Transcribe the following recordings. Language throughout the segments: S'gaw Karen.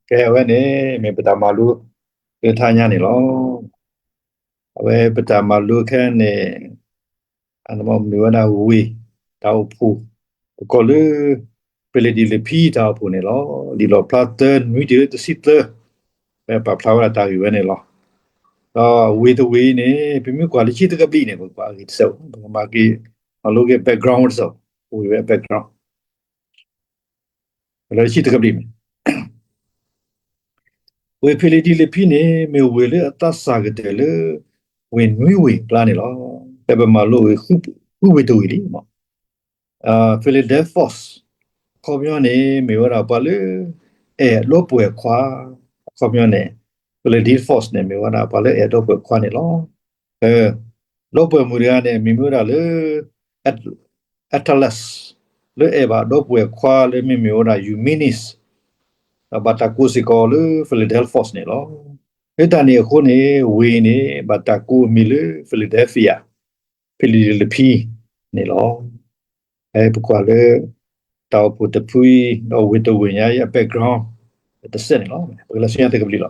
ကဲဝဲန့ၣ် မ့ၢ်ပတၢ်မၤလိ လၢတဟါညါန့ၣ်လီၤ. အဝဲပတၢ်မၤလိခဲန့ၣ် မ့ၢ်ဝဲဒၣ်ဝ့ၢ်တၢ်အိၣ်ဖှိၣ်, ပကိးလၢ ဖံလ့ဒံလဖံတၢ်အိၣ်ဖှိၣ်န့ၣ်လီၤ. လံာ်လီၣ်ဖျါသၢနွံတုၤလၢတဆံသၢ, ဝဲပာ်ဖျါဝဲဒၣ်တၢ်ဂ့ၢ်ဝဲန့ၣ်လီၤ. ဒီးဝ့ၢ်တဝ့ၢ်အံၤန့ၣ် ပမ့ၢ်ကွၢ်လၢခံတကဘျံးန့ၣ် ပကကွၢ်အဂ့ၢ်တဆၢ, ပကမၤက့ၤ မၤလိက့ၤ background တစဲး, ဝ့ၢ်ဝဲ background လၢခံတကဘျံးန့ၣ် ဝ့ၢ်ဖံလ့ဒံလဖံန့ၣ် မ့ၢ်ဝ့ၢ်လၢအသးစၢ်ကတၢၢ်လၢ ဝ့ၢ်နွံဝ့ၢ်အကျါန့ၣ်လီၤ. ဖဲပမၤလိဝ့ၢ်ဃုဝ့ၢ်တဝ့ၢ်လံ Philadelphos အခီပညီန့ၣ် မ့ၢ်ဝဲဒၣ်ပှၤလၢ အဲၣ်အဒီပုၢ်ဝဲၢ်ခွါ, အခီပညီန့ၣ် Philadelphos န့ၣ် မ့ၢ်ဝဲဒၣ်ပှၤလၢအဲၣ်အဒီပုၢ်ဝဲၢ်ခွါန့ၣ်လီၤ. ဒီပုၢ်ဝဲၢ်မုၣ်တဂၤန့ၣ် မ့ၢ်မ့ၢ်ဝဲဒၣ်လၢ Attalus လၢအဲၣ်ဘၣ်အဒီပုၢ်ဝဲၢ်ခွါလၢမ့မ့ၢ်ဝဲဒၣ် Eumenes ဒီးဘၣ်တၢ်ကိးစ့ၢ်ကီးလၢ Philadelphos န့ၣ်လီၤ. လၢတၢ်န့ၣ်အဃိန့ၣ် ဝ့ၢ်န့ၣ် ဘၣ်တၢ်ကိးအမံၤလၢ Philadelphia ဖံလ့ဒံလဖံန့ၣ်လီၤ. ပကွၢ်လၢ တၢ်အိၣ်ဖှိၣ်တဖုအံၤ ဒီးဝ့ၢ်တဝ့ၢ်ညါအံၤအ background တစဲးန့ၣ်လီၤ. ပကလဲၤဆူညါတကဘျံးလီၤ.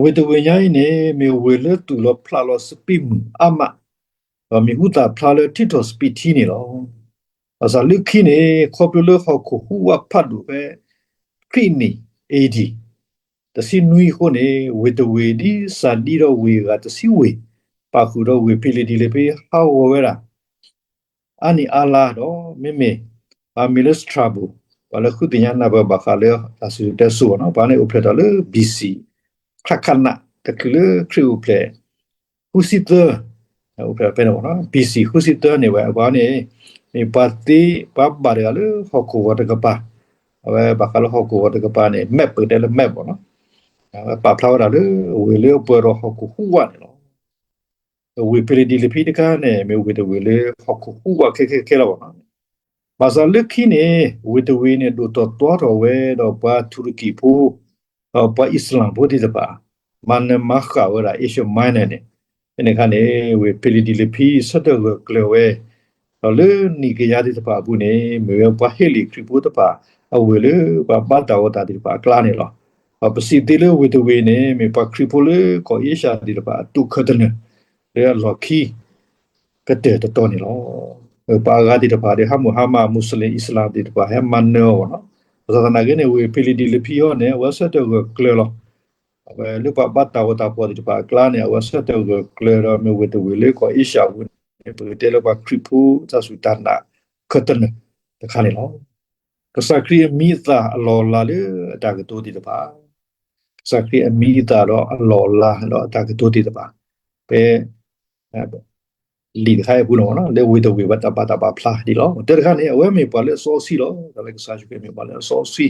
ဝ့ၢ်တဝ့ၢ်ညါအံၤန့ၣ် မ့ၢ်ဝ့ၢ်လၢသူၣ်လီၤဖျးလီၤစပံးမုၢ်အါမး, ဒီးမံၤဟူသၣ်ဖျါလၢထံထီၣ်စပံးထံန့ၣ်လီၤ. ဘၣ်ဆၣ်လၢခံန့ၣ် ခီဖျိလၢဟီၣ်ခိၣ်ဟူးဝးဖးဒိၣ်ဖဲ ခရံာ်နံၣ် A.D. တဆံနွံအဃိန့ၣ် ဝ့ၢ်တဝ့ၢ်ဒ်စၢ်ဒံဒီးဝ့ၢ်အဂၤတဆံဝ့ၢ် ပာ်ဃုာ်ဒီးဝ့ၢ်ဖံလ့ဒံလဖံဟးဂီၤဝဲဒၣ် အါနံၣ်အါလါဒီး မ့မ့ၢ် ပှၤမံၤလၢ Strabo ပှၤလၢဃုသ့ၣ်ညါနၢ်ပၢၢ်ဘၣ်ဃးလၢတၢ်စံၣ်စိၤတဲစိၤန့ၣ် ပှၤန့ၣ်အိၣ်ဖျဲၣ်ထီၣ်လၢ B.C. ချးခးနး တချုးလၢခရံာ်အိၣ်ဖျဲၣ် ဃုဆံသၢ အိၣ်ဖျဲၣ်ဖဲန့ၣ် B.C. ဃုဆံသၢန့ၣ်ဝဲ အပှၤန့ၣ် မ့ၢ်ပှၤသ့ပှၤဘၣ်တဂၤလၢဟီၣ်ခိၣ်ဂီၤတကပၤ, အဝဲဘၣ်ဃးလၢဟီၣ်ခိၣ်ဂီၤတကပၤန့ၣ် map ပကတဲလၢ map ဘၣ်န့ၣ် အဝဲပာ်ဖျါဝဲဒၣ်လၢ ဝ့ၢ်လၢအပှဲၤဒီးဟီၣ်ခိၣ်ဟူးဝးန့ၣ်လီၤ. ဝ့ၢ်ဖံလ့ဒံလဖံတခါန့ၣ် မ့ၢ်ဝ့ၢ်တဝ့ၢ်လၢဟီၣ်ခိၣ်ဟူးဝးခဲခဲခဲလၢာ်ဘၣ်န့ၣ်, ဘၣ်ဆၣ်လၢခံန့ၣ် ဝ့ၢ်တဝ့ၢ်န့ၣ် ဒိၣ်ထီၣ်သွါထီၣ်ဝဲဒီးပှၤထူရကံဖိ ဒီးပှၤအံၣ်စလၣ်ဖိသ့ၣ်တဖၣ် မၤနၢၤမၤဃၣ်ဝဲဒၣ် Asia Minor န့ၣ်, ဖဲန့ၣ်အခါန့ၣ် ဝ့ၢ်ဖံလ့ဒံလဖံဆၢထၢၣ်ဂၢၢ်ကျၢၤဝဲ ဒီးလၢနံၣ်ကယၤသ့ၣ်တဖၣ်အပူၤန့ၣ် မ့ၢ်ဝဲပှၤဟ့လ့ၣ်ခရံာ်ဖိတဖၣ် အဝ့ၢ်လၢပှၤဘၣ်တၢ်ဝီတၢ်သ့ၣ်တဖၣ်အကျါန့ၣ်လီၤ. ဒီးပစံးသ့လၢဝ့ၢ်တဝ့ၢ်န့ၣ် မ့ၢ်ပှၤခရံာ်ဖိလၢကီၢ်အ့ၡၢၣ်သ့ၣ်တဖၣ်အတိာ်ခၢၣ်သနၢၣ် လၢအလီၢ်ခံ ကတၢၢ်တတီၤန့ၣ်လီၤ. ပှၤအဂၤသ့ၣ်တဖၣ်ဒီး ဟးမုၢ်ဟါမၢ် မူးစလ့ၣ် အံၣ်စလၣ်သ့ၣ်တဖၣ် ဟဲမၤနၢၤအီၤဘၣ်န့ၣ်, ဘၣ်ဆၣ်သနာ်က့န့ၣ် ဝ့ၢ်ဖံလ့ဒံလဖံအံၤန့ၣ် အဝဲဆၢထၢၣ်ဂၢၢ်ကျၢၤလီၤ. အဝဲလၢပှၤဘၣ်တၢ်ဝီတၢ်ပီသ့ၣ်တဖၣ်အကျါန့ၣ် အဝဲဆၢထၢၣ်ဂၢၢ်ကျၢၤဒီးမ့ၢ်ဝ့ၢ်တဝ့ၢ်လၢကီၢ်အ့ၡၢၣ်အပူၤန့ၣ် ပကတဲလၢပှၤခရံာ်ဖိတၢ်စူၢ်တၢ်နာ်ခၢၣ်သနၢၣ်တခါန့ၣ်လီၤ. ကစၢ်ခရံာ်အမံၤအသၣ်အလီၢ်အလၤလၢအတၢ်ကတိၤသ့ၣ်တဖၣ်, ကစၢ်ခရံာ်အမံၤအသၣ်ဒီးအလီၢ်အလၤဒီးအတၢ်ကတိၤသ့ၣ်တဖၣ်, ဖဲ လံာ်တခါအံၤအပူၤန့ၣ် လၢဝ့ၢ်တဝ့ၢ်ဘၣ်တၢ်ဘၣ်တၢ်ပာ်ဖျါဒ်လီၤ. တၢတခါန့ၣ် အဝဲမ့ၢ်ပှၤလၢအစီဆှံလီၤ. တၢ်လၢကစၢ်ယ့ၣ်ၡူးခရံာ်မ့ၢ်ပှၤလၢအစီဆှံ,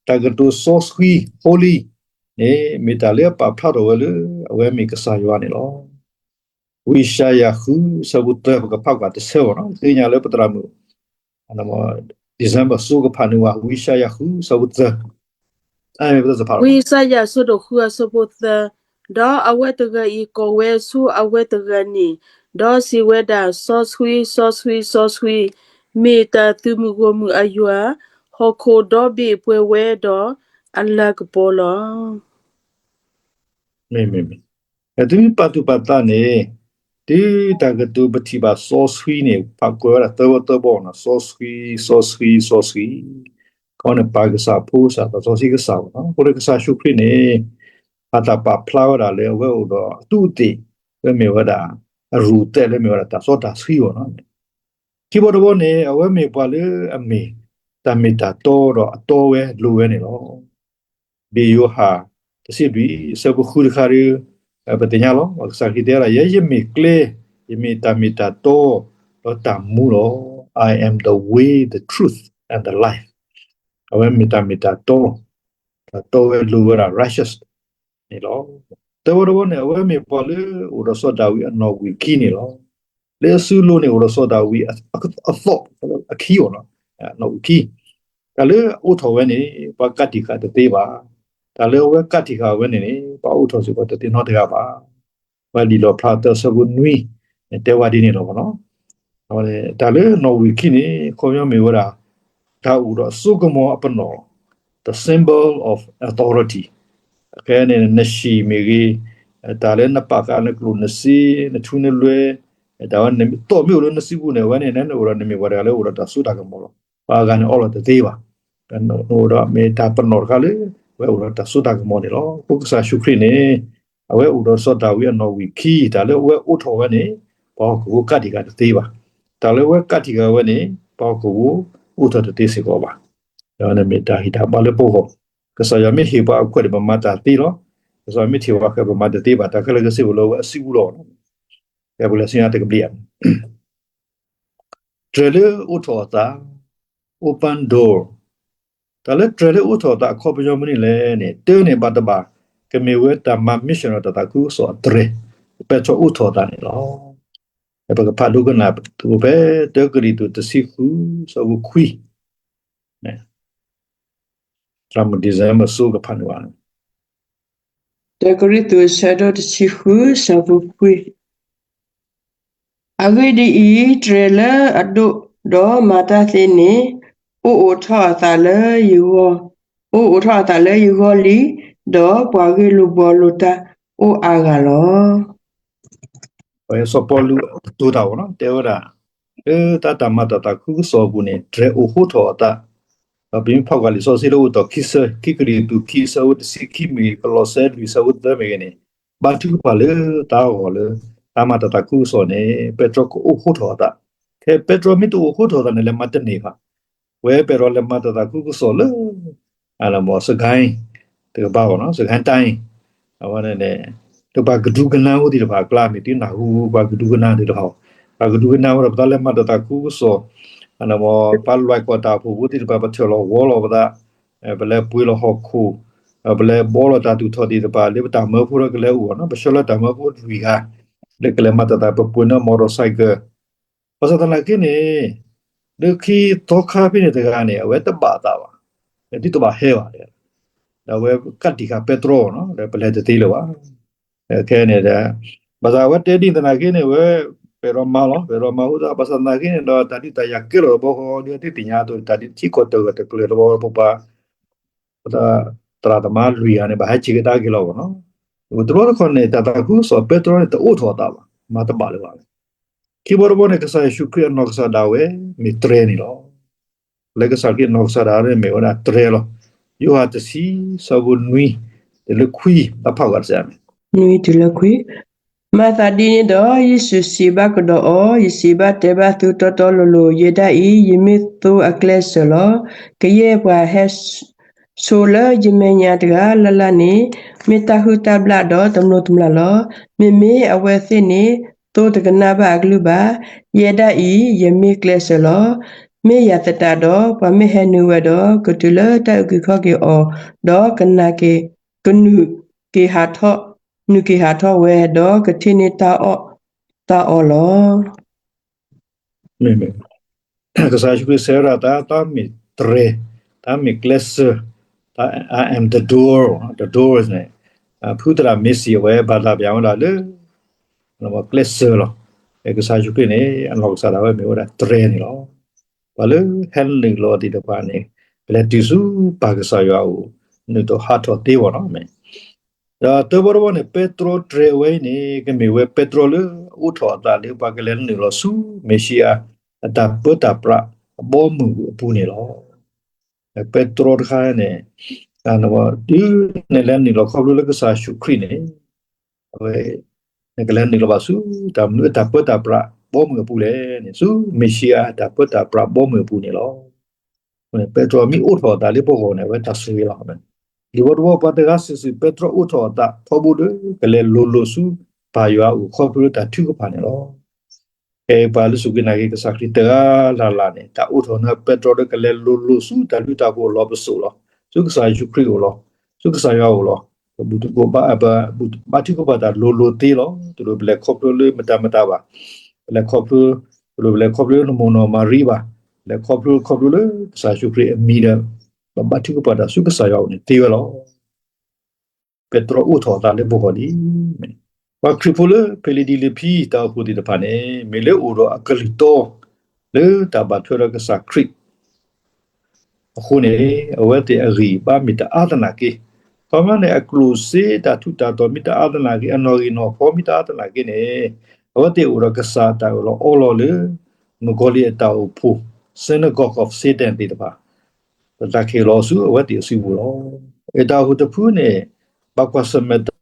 တၢ်ကတိၤစီဆှံ holy န့ၣ် မ့ၢ်တၢ်လၢအပာ်ဖျါထီၣ်ဝဲလၢ အဝဲမ့ၢ်ကစၢ်ယွၤန့ၣ်လီၤ. ဝံယၡါယၤဃု ဆၢဖိသၢ ပကဖးကွၢ်တဆၢအီၤန့ၣ်, သ့ၣ်ညါလၢပသရၣ်မုၣ် December စိကဖးန့ၢ်ဝဲ ဝံယၡါယၤဃု ဆၢဖိသၢ, ဝံယၡါယၤ အဆၢဒိၣ်ဃု အဆၢဖိသၢ, ဒီးအဝဲတဂၤအံၤကိးဝဲဆူအဝဲတဂၤန့ၣ်, ဒီးစံးဝဲဒၣ်, စီဆှံ, စီဆှံ, စီဆှံ, မ့ၢ်တၢ်သုးမုၢ်ဂီၢ်မုၢ်အယွၤ, ဟီၣ်ခိၣ်ဒီဘ့ၣ်ပှဲၤဝဲဒီးအလၤကပီၤလီၤ. မ့မ့ၢ်, တုၤပာ်သူၣ်ပာ်သးန့ၣ်, တုၤတၢ်ကတိၤပထံၣ်ဘၣ်စီဆှံန့ၣ် ပာ်ကွဲးဝဲဒၣ်သၢဘီသၢဘီန့ၣ်, စီဆှံ, စီဆှံ, စီဆှံ, ခီန့ၣ်ပာ်ကစၢ်ဖိ ကစၢ်သးစီဆှံကစၢ်ဘၣ်န့ၣ်, အဃိန့ၣ်ကစၢ်ယ့ၣ်ၡူးခရံာ်န့ၣ် ဘၣ်တၢ်ပာ်ဖျါဝဲဒၣ်လၢအဝဲအိၣ်ဒီးအသူးအသ့ၣ် လၢမ့ၢ်ဝဲဒၣ် အရူၢ်သဲးလၢမ့ၢ်ဝဲဒၣ်တၢ်စီတၢ်ဆှံအဂီၢ်န့ၣ်, ခံဘီတဘီန့ၣ် အဝဲမ့ၢ်ပှၤလၢအမ့ၢ်တၢ်မ့ၢ်တၢ်တီဒီးအတီဝဲလိၤဝဲန့ၣ်လီၤ. ဘၣ်ယိၤဟၣ် တဆံလွံၢ် အဆၢဖိဃုတခါဒီး ပသ့ၣ်ညါလီၤ. ကစၢ်ခရံာ်တဲဝဲဒၣ် ယဲယမ့ၢ်ကျဲ, ယမ့ၢ်တၢ်မ့ၢ်တၢ်တီ ဒီးတၢ်မူလီၤ. I am the way, the truth, and the life. အဝဲမ့ၢ်တၢ်မ့ၢ်တၢ်တီ, တၢ်တီဝဲလိၤဝဲဒၣ် righteous န့ၣ်လီၤ. သၢဘီတဘီန့ၣ် အဝဲမ့ၢ်ပှၤလၢအိၣ်ဒီးစီၤဒၤဝံးအနီၣ်ဝံာ်ခံန့ၣ်လီၤ. လၢအစုလိၤန့ၣ် အိၣ်ဒီးစီၤဒၤဝံးအသီၣ်အခံအီၤလီၤ. အနီၣ်ဝံာ်ခံ, တၢ်လၢအအိးထီၣ်ဝဲန့ၣ် ပှၤကးတံာ်ဃာ်တသ့ဘၣ်. တၢ်လၢအဝဲကးတံာ်ဃာ်ဝဲန့ၣ်န့ၣ် ပှၤအိးထီၣ်စ့ၢ်ကီးတသ့နီတဂၤဘၣ်. ပှၤလံာ်လီၣ်ဖျါသၢဆၢဖိနွံ တဲဝဲဒ်န့ၣ်လီၤ. တၢ်လၢနီၣ်ဝံာ်ခံန့ၣ် ခီပညီမ့ၢ်ဝဲဒၣ် တၢ်အိၣ်ဒီးအစိကမီၤအပနီၣ်, the symbol of authority. အခဲအံၤန့ၣ် နဟံၣ်မ့ၢ်ဂ့ၤ, တၢ်လၢနပာ်ဃာ်နကျိၣ်နစ့, နထူနလွဲ, တၢ်ဝဲန့ၣ် သီၣ်မ့ၢ်အိၣ်လၢနစုပူၤန့ၣ် အဝဲန့ၣ် နအိၣ်ဒီး နမ့ၢ်ပှၤတဂၤလၢအိၣ်ဒီးတၢ်စိတၢ်ကမီၤလီၤ. ပှၤအဂၤန့ၣ် အီလီၤတသ့ဘၣ်. နအိၣ်ဒီးမ့ၢ်တၢ်ပနီၣ်တခါလၢ အဝဲအိၣ်ဒီးတၢ်စိတၢ်ကမီၤန့ၣ်လီၤ. အဃိကစၢ်ယ့ၣ်ၡူးခရံာ်န့ၣ် အဝဲအိၣ်ဒီးစီၤဒၤဝံးအနီၣ်ဝံာ်ခံ, တၢ်လၢအဝဲအိးထီၣ်ဝဲန့ၣ် ပှၤဟီၣ်ခိၣ်ဖိကးတံာ်ဃာ်တသ့ဘၣ်. တၢ်လၢအဝဲကးတံာ်ဃာ်ဝဲန့ၣ် ပှၤဟီၣ်ခိၣ်ဖိအိးထီၣ်တသ့စ့ၢ်ကီးဘၣ်. ဒီးမ့ၢ်တၢ်ဟ့ၣ်တၢ်ဘါလၢပဂီၢ်, ကစၢ်ယွၤမ့ၢ်ဟ့ၣ်ပှၤအခွဲးန့ၣ် ပမၤတၢ်သ့လီၤ. ကစၢ်ယွၤမ့ၢ်တဟ့ၣ်ပှၤအခွဲး ပမၤတသ့ဘၣ်. တၢ်ခဲလၢာ်ကစ့ၢ်ကီးလၢအဝဲအစုပူၤလီၤ. ကဲပလဲၤဆူညါတကဘျံးဧါ တြဲၤလၢအိးထီၣ်အသး, open door. တၢ်လၢတြဲၤလၢအိးထီၣ်အသးအခီပညီမနုၤလဲၣ်န့ၣ် တၢ်န့ၣ်ဘၣ်တဘၣ် ကမ့ၢ်ဝဲတၢ်မၤ mission ဒီးတၢ်သးခုကစီၣ်အတြဲၤ, ပဲတြီအိးထီၣ်အသးန့ၣ်လီၤ. ပကဖးဒိကနၣ်သကိးဖဲ တၢကရံၣ်သူး တဆံဃု ဆၢဖိခွံ သရၣ်မုၣ် December စိကဖးန့ၢ်ဘၣ်. တၢကရံၣ်သူး အဆၢဒိၣ်တဆံဃု ဆၢဖိခွံ. အဂ့ၢ်ဒ်အံၤ, တြဲၤလၢအဒိၣ်ဒီးမၤတၢ်သ့န့ၣ် အိၣ်အိးထီၣ်အသးလၢယဂီၢ်, အိၣ်အိးထီၣ်အသးလၢယဂီၢ်လံ, ဒီးပှၤဂ့ၢ်လိာ်ဘှီလိာ်တၢ်အိၣ်အါဂၤလီၤ. စီၤပီလူးကတိၤတၢ်အီၤနီၤ တဲဝဲဒၣ် လၢတၢ်မၤတၢ်သးခုကစီၣ်အပူၤန့ၣ် တြဲၤအိးထီၣ်အသး, ဒီးပမ့ၢ်ဖးကွၢ်လံာ်စီဆှံလၢအိၣ်တီၢ်ခံဆၢ, ခံကရံၣ်သူး ခံဆၢဖိတဆံခံမ့ၢ်ဂ့ၤ, ကလီးစဲ လွံၢ်ဆၢဖိသၢမ့ၢ်ဂ့ၤန့ၣ် ဘါထုကဖၣ်လၢတၢ်ဂီၤလၢ တၢ်မၤတၢ်သးခုကစီၣ်န့ၣ် ပဲတြီကအိးထီၣ်အသး, ခဲပဲတြီမ့ၢ်တအိးထီၣ်အသးန့ၣ် လဲၤမၤတန့ၢ်ဘၣ်. ဝဲပဲတြီလဲၤမၤတၢ်သးခုကစီၣ်လၢ စကဲၣ် တကပၤအီၤနီၤ စကဲၣ်တၢ် အဝဲန့ၣ် လၢပှၤကဒူကနၣ်ဖိသ့ၣ်တဖၣ်အကျါ မ့ၢ်သုနၢ်ဟူ ပှၤကဒူကနၣ်သ့ၣ်တဖၣ်, ပှၤကဒူကနၣ်ဝဲဒီး ပသးလဲၤမၤတၢ်သးခုကစီၣ်, ပှၤလွဲၢ်ကီၢ်တၢ်အိၣ်ဖှိၣ်ဖိသ့ၣ်တဖၣ် ပထၢၣ်လီၤဝီလီၤပသး, ပလဲၤပှ့ၤလီၤဟီၣ်ခိၣ်, ပလဲၤဘှီလီၤတၢ်သူၣ်ထီၣ်သ့ၣ်တဖၣ် လၢပတၢ်မၢဖိဒီးကလဲၤအိၣ်နီၤ ပဆှၢလီၤတၢ်မၢဖိလွံၢ်ဂၤ လၢကလဲၤမၤတၢ်သး ပပှ့ၤန့ၢ် motorcycle ဘၣ်ဆၣ်သနာ်က့န့ၣ် လၢခံသီခါဖဲန့ၣ်တဂၤန့ၣ် အဝဲတဘၣ်အသးဘၣ်, ဒ်တဘၣ်ဟဲဘၣ်, ဒီးအဝဲကးတံာ်ဃာ်ပဲတြီနီၤ ဒီးပလဲၤတသ့လၢၤဘၣ်. ခဲန့ၣ်ဒီး ဘၣ်ဆၣ်အဝဲတဲဒ်သနာ်က့န့ၣ် အဝဲ ပဲတြီမၤလီၤ ပဲတြီမၤအိၣ်သး ဘၣ်ဆၣ်သနာ်က့န့ၣ်ဒီး တၢ်ဒုးတၢ်ယၤကဲလီၤတဘျီဃီ ဒ်အဝဲသ့ၣ်သ့ၣ်ညါအသိး တၢ်ဒုးထံကီၢ်တၢၢ်တကျၢၤတဘျီ ပပှၤ သရၣ်သမါလွံၢ်ဂၤန့ၣ် ဘၣ်ဟဲဆံးကဒါက့ၤလီၤဘၣ်နီၤ. တဘျီတခီၣ်န့ၣ် တၢ်သးခုကစီၣ်ပဲတြီန့ၣ် တအိးထီၣ်အသးဘၣ်, မၤတဘၣ်လၢၤဘၣ်. ခံဘျီတဘျီန့ၣ် ကစၢ်ယ့ၣ်ၡူးခရံာ်အနီၢ်ကစၢ်ဒၣ်ဝဲ မ့ၢ်တြဲၤန့ၣ်လီၤ. လၢကစၢ်ခရံာ်အနီၢ်ကစၢ်ဒၣ်ဝဲန့ၣ် မ့ၢ်ဝဲဒၣ်တြဲၤလီၤ. ယိၤဟၣ်တဆံ ဆၢဖိနွံ တုၤလၢခွံ တၢ်ဖးဂီၤတစဲးမ့ၢ် နွံတုၤလၢခွံ. မၤသးဒ်န့ၣ်ဒီး ယ့ၣ်ၡူးစံးဘၣ်ကဒီးအီၤ, ယစံးဘၣ်တဲဘၣ်သုတီတီလိၤလိၤ, ယဲဒၣ်အံၤ ယမ့ၢ်သိအကျဲစၢၤလီၤ. ကယဲၢ်ပှၤဟဲဆိလၢယမဲာ်ညါတဂၤလၢ်လၢ်န့ၣ် မ့ၢ်တၢ်ဟုၣ်တၢ်ဘျၣ်ဒီးတမျိၢ်တမျာ်လီၤ. မ့မ့ၢ်အဝဲသ့ၣ်န့ၣ် သိတကနၣ်ဘၣ်အကလုၢ်ဘၣ်. ယဲဒၣ်အံၤ ယမ့ၢ်ကျဲစၢၤလီၤ. မ့ၢ်ယၤသတးဒီး ပှၤမ့ၢ်ဟဲနုာ်ဝဲဒီး ကတုၤလၢတၢ်အုၣ်က့ၤခီၣ်က့ၤအီၤ, ဒီးကနၣ်က့ၤ ကနုာ်က့ၤဟးထီၣ် နုာ်က့ၤဟးထီၣ်ဝဲ, ဒီးကထံၣ်န့ၢ်တၢ်အီၣ်တၢ်အီလီၤ. မ့မ့ၢ် ကစၢ်ယ့ၣ်ၡူးခရံာ်စံးဝဲဒၣ် တၢ်မ့ၢ်တြဲၤ, တၢ်မ့ၢ်ကျဲစၢၤ, တၢ် I am the door, the door န့ၣ် ဖုသရၣ်မ့ၢ်စံးအဝဲ ဘၣ်သးပျၢ်ဝဲဒၣ်လၢ ကျဲစၢၤလီၤ. ကစၢ်ယ့ၣ်ၡူးခရံာ်န့ၣ် အနီၢ်ကစၢ်ဒၣ်ဝဲမ့ၢ်ဝဲဒၣ်တြဲၤန့ၣ်လီၤ. ပှၤလၢဟဲနုာ်လီၤသ့ၣ်တဖၣ်န့ၣ် ပလဲၤတုၤဆူပၢ်ကစၢ်ယွၤအအိၣ် နုာ်ထီၣ်ဟးထီၣ်သ့ဝဲနီၤ မ့ၢ် ဒီးတၢ်ဘီတဘီန့ၣ် ပဲတြီတြဲၤဝဲအံၤန့ၣ် ကမ့ၢ်ဝဲပဲတြီလၢအအိးထီၣ်အသးလၢပှၤကလဲၤနုာ်လီၤဆူမ့ၣ်ၡံအၤ အတၢ်ပၢတၢ်ပြးအဘီအမုၢ်အပူၤန့ၣ်လီၤ. ပဲတြီတခါန့ၣ် တုၤနလဲၤနုာ်လီၤခီဖျိလၢကစၢ်ယ့ၣ်ၡူးခရံာ်န့ၣ် အဝဲ နကလဲၤနုာ်လီၤဘၣ်ဆူတၢ်မနုၤအတၢ်ပၢတၢ်ပြးဘီအမုၢ်အပူၤလဲၣ်န့ၣ် ဆူမ့ၣ်ၡံအၤအတၢ်ပၢတၢ်ပြးဘီအမုၢ်အပူၤန့ၣ်လီၤ. အဃိန့ၣ် ပဲတြီမ့ၢ်အိးထီၣ်အသးလၢပဂီၢ်န့ၣ် အဝဲတၢ်ဆိၣ်ဂ့ၤလီၤ. လံာ်ဝီတဝီပှၤတဂၤစုာ်စုာ် ပဲတြီအိးထီၣ်အသးထီဘိဒီး ကလဲၤလိၤလိၤဆူပၢ်ယွၤအအိၣ်ခီဖျိလၢတၢ်ထုကဖၣ်န့ၣ်လီၤ. ကဲပှၤလၢစူၢ်က့ၤနာ်က့ၤကစၢ်ခရံာ်တဂၤလၢ်လၢ်န့ၣ် တၢ်အိးထီၣ်န့ၢ်ပဲတြီလၢကလဲၤလိၤလိၤဆူတၢ်ဘျုးတၢ်ဖှိၣ်အလီၢ်ပစိာ်လီၤ. ဆူကစၢ်ယ့ၣ်ၡူးခရံာ်အအိၣ်လီၤ. ဆူကစၢ်ယွၤအအိၣ်လီၤ. ပဘူၣ်ထီၣ်ဘါထုကဖၣ်တၢ်လိၤလိၤသ့လီၤ. တလိၣ်ပလဲၤခီဖျိလၢမတၤမတၤဘၣ်. ပလဲၤခီဖျိ တလိၣ်ပလဲၤခီဖျိလၢနမိၢ်နီၢ်မၤရံဘၣ်. လဲၤခီဖျိခီဖျိလၢကစၢ်ယ့ၣ်ၡူးခရံာ်အမံၤဒီး ပဘါထုကဖၣ်တၢ်ဆူကစၢ်ယွၤအအိၣ်န့ၣ်သ့ဝဲလီၤ. ပဲတြီအိးထီၣ်အသးလၢပဂီၢ်လံ. ပှၤခရံာ်ဖိလၢဖံလံးပံးတံးဖံတၢ်အိၣ်ဖှိၣ်သ့ၣ်တဖၣ်န့ၣ် မ့ၢ်လၢအိၣ်ဒီးအကလုၢ်တီ လၢတၢ်ဘၣ်ထွဲဒီးကစၢ်ခရံာ် အဃိန့ၣ် အဝဲသ့ၣ်အဂံၢ်အဘါမ့ၢ်တအါသနာ်က့, ခီပညီန့ၣ် အကျိၣ်စ့တၢ်ထူးတၢ်တီၤမ့ၢ်တအါသနာ်က့, အနီၣ်ဂံၢ်နီၣ်ဖီမ့ၢ်တအါသနာ်က့န့ၣ်, အဝဲသ့ၣ်အိၣ်ဒီးကစၢ်အတၢ်အၢၣ်လီၤအီလီၤလၢ မုၣ်ကီၤလံၢ်အတၢ်အိၣ်ဖှိၣ် synagogue of Satan သ့ၣ်တဖၣ် တၢ်ခံးလီၤဆူအဝဲသ့ၣ်အစုပူၤလီၤ. အတၢ်အိၣ်ဖှိၣ်တဖုန့ၣ် ဘၣ်ကွၢ်ဆၢၣ်မဲာ်တၢ်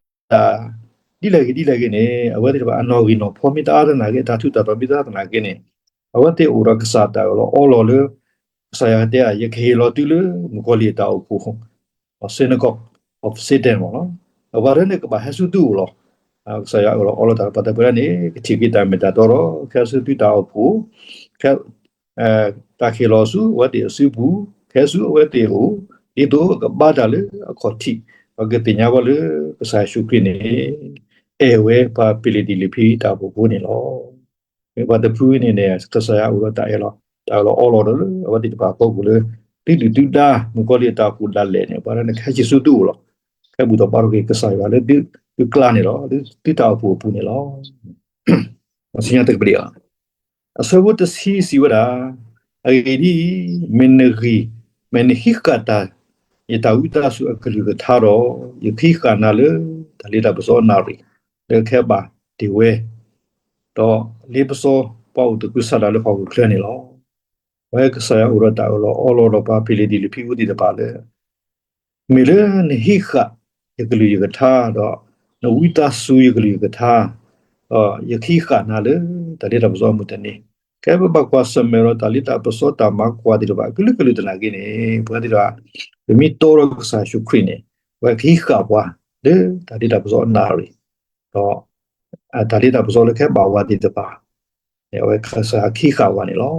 ဒ်လဲၣ်ဂ့ၤဒ်လဲၣ်ဂ့ၤန့ၣ် အဝဲသ့ၣ်တဖၣ်အနီၣ်ဂံၢ်နီၣ်ဖီမ့ၢ်တအါသနာ်က့, တၢ်ထူးတၢ်တီၤမ့ၢ်တအါသနာ်က့န့ၣ်, အဝဲသ့ၣ်အိၣ်ဒီးကစၢ်တၢ်အၢၣ်လီၤအီလီၤလၢ ကစၢ်ယွၤတဲအီၤ ယကဟ့ၣ်လီၤသုလၢ မုၣ်ကီၤလံၢ်အတၢ်အိၣ်ဖှိၣ် synagogue of Satan မ့ၢ်လီၤ. အဝဲဒၣ်န့ၣ်ကဘၣ်ဟဲဆူသုအိၣ်လီၤ. ကစၢ်ယွၤအၢၣ်လီၤအီလီၤတၢ်လၢပှၤသးပှၢ်န့ၣ် ကထံၣ်က့ၤတၢ်မ့ၢ်တၢ်တီဒီး ကဟဲဆူသုတၢ်အိၣ်ဖှိၣ် တၢ်ခံးလီၤဆူအဝဲသ့ၣ်အစုပူၤ, ကဟဲဆူအဝဲသ့ၣ်အအိၣ်, ဒ်သိးကဘါတၢ်လၢအခီၣ်ထံး, ဒီးကသ့ၣ်ညါဘၣ်လၢ ကစၢ်ယ့ၣ်ၡူးခရံာ်န့ၣ် အဲၣ်ဝဲပှၤဖံလံးတံၢ်လံးဖံတၢ်အိၣ်ဖှိၣ်ဖိန့ၣ်လီၤ. မ့ၢ်ပှၤတဖုန့ၣ်န့ၣ် ကစၢ်ယွၤအိၣ်ဒီးတၢ်အၢၣ်လီၤ, တၢ်အၢၣ်လီၤအီလီၤဒီးလၢ အဝဲသ့ၣ်တဖၣ်အဖီခိၣ်လၢ သုဒုၣ်သုဒါ မုၣ်ကီၤလံၢ်အတၢ်အိၣ်ဖှိၣ်ဒၣ်လဲာ်န့ၣ် ပှၤဒၣ်န့ၣ် ကဟဲက့ၤဆူသုအိၣ်လီၤ. ကဟဲဘူၣ်ထီၣ်ဘါထီၣ်က့ၤကစၢ်ယွၤလၢသုကျါန့ၣ်လီၤ, သုတၢ်အိၣ်ဖှိၣ်အပူၤန့ၣ်လီၤ. ဆူညါတကပၤလံ, အဆၢဖိတဆံစံးဝဲဒၣ်, အဂ့ၢ်ဒ်အံၤ, မ့ၢ်နဂံၢ်, မ့ၢ်နဟံးဃာ်တၢ်, ယတၢ်ဝံသးစူၤအကလုၢ်ကထါဒီး, ယကဟံးဃာ်နၤလၢတၢ်လ့တၢ်ပစီအနၣ်ရံၣ်, လၢကဟဲဘၣ်တ့ၢ်ဝဲ, ဒီးလ့ပစီပှၤအိၣ်သကုၤဆးဒးလၢဟီၣ်ခိၣ်ချၢန့ၣ်လီၤ. အဝဲကစၢ်ယွၤအိၣ်ဒီးတၢ်အၢၣ်လီၤအီလီၤဒီးပှၤဖံလံးတံၢ်လံးဖံအူသ့ၣ်တဖၣ်လၢ မ့ၢ်လၢနဟံးဃာ်ယကလုၢ်ယကထါ, ဒီးနဝံသးစူၤယကလုၢ်ယကထါ, ဒီးယကဟံးဃာ်နၤလၢတၢ်လ့တၢ်ပစီအမုၢ်တနံၤ, ကဲပဘၣ်ကွၢ်ဆၢၣ်မဲာ်ဒီးတၢ်လ့တၢ်ပစီတၢ်မၤကွၢ်သ့ၣ်တဖၣ် ကလုာ်ကလုာ်သနာ်က့န့ၣ်, ပဝဲသ့ၣ်တဖၣ် ပမ့ၢ်တီဒီးကစၢ်ယ့ၣ်ၡူးခရံာ်န့ၣ်, ပဝဲကဟံးဃာ်ပှၤလၢတၢ်လ့တၢ်ပစီအနၣ်ရံၣ်, ဒီး တၢ်လ့တၢ်ပစီလၢကဟဲဘၣ်ဝဲသ့ၣ်တဖၣ် အဝဲကစၢ်ယွၤကဟံးဃာ်ဝဲန့ၣ်လီၤ.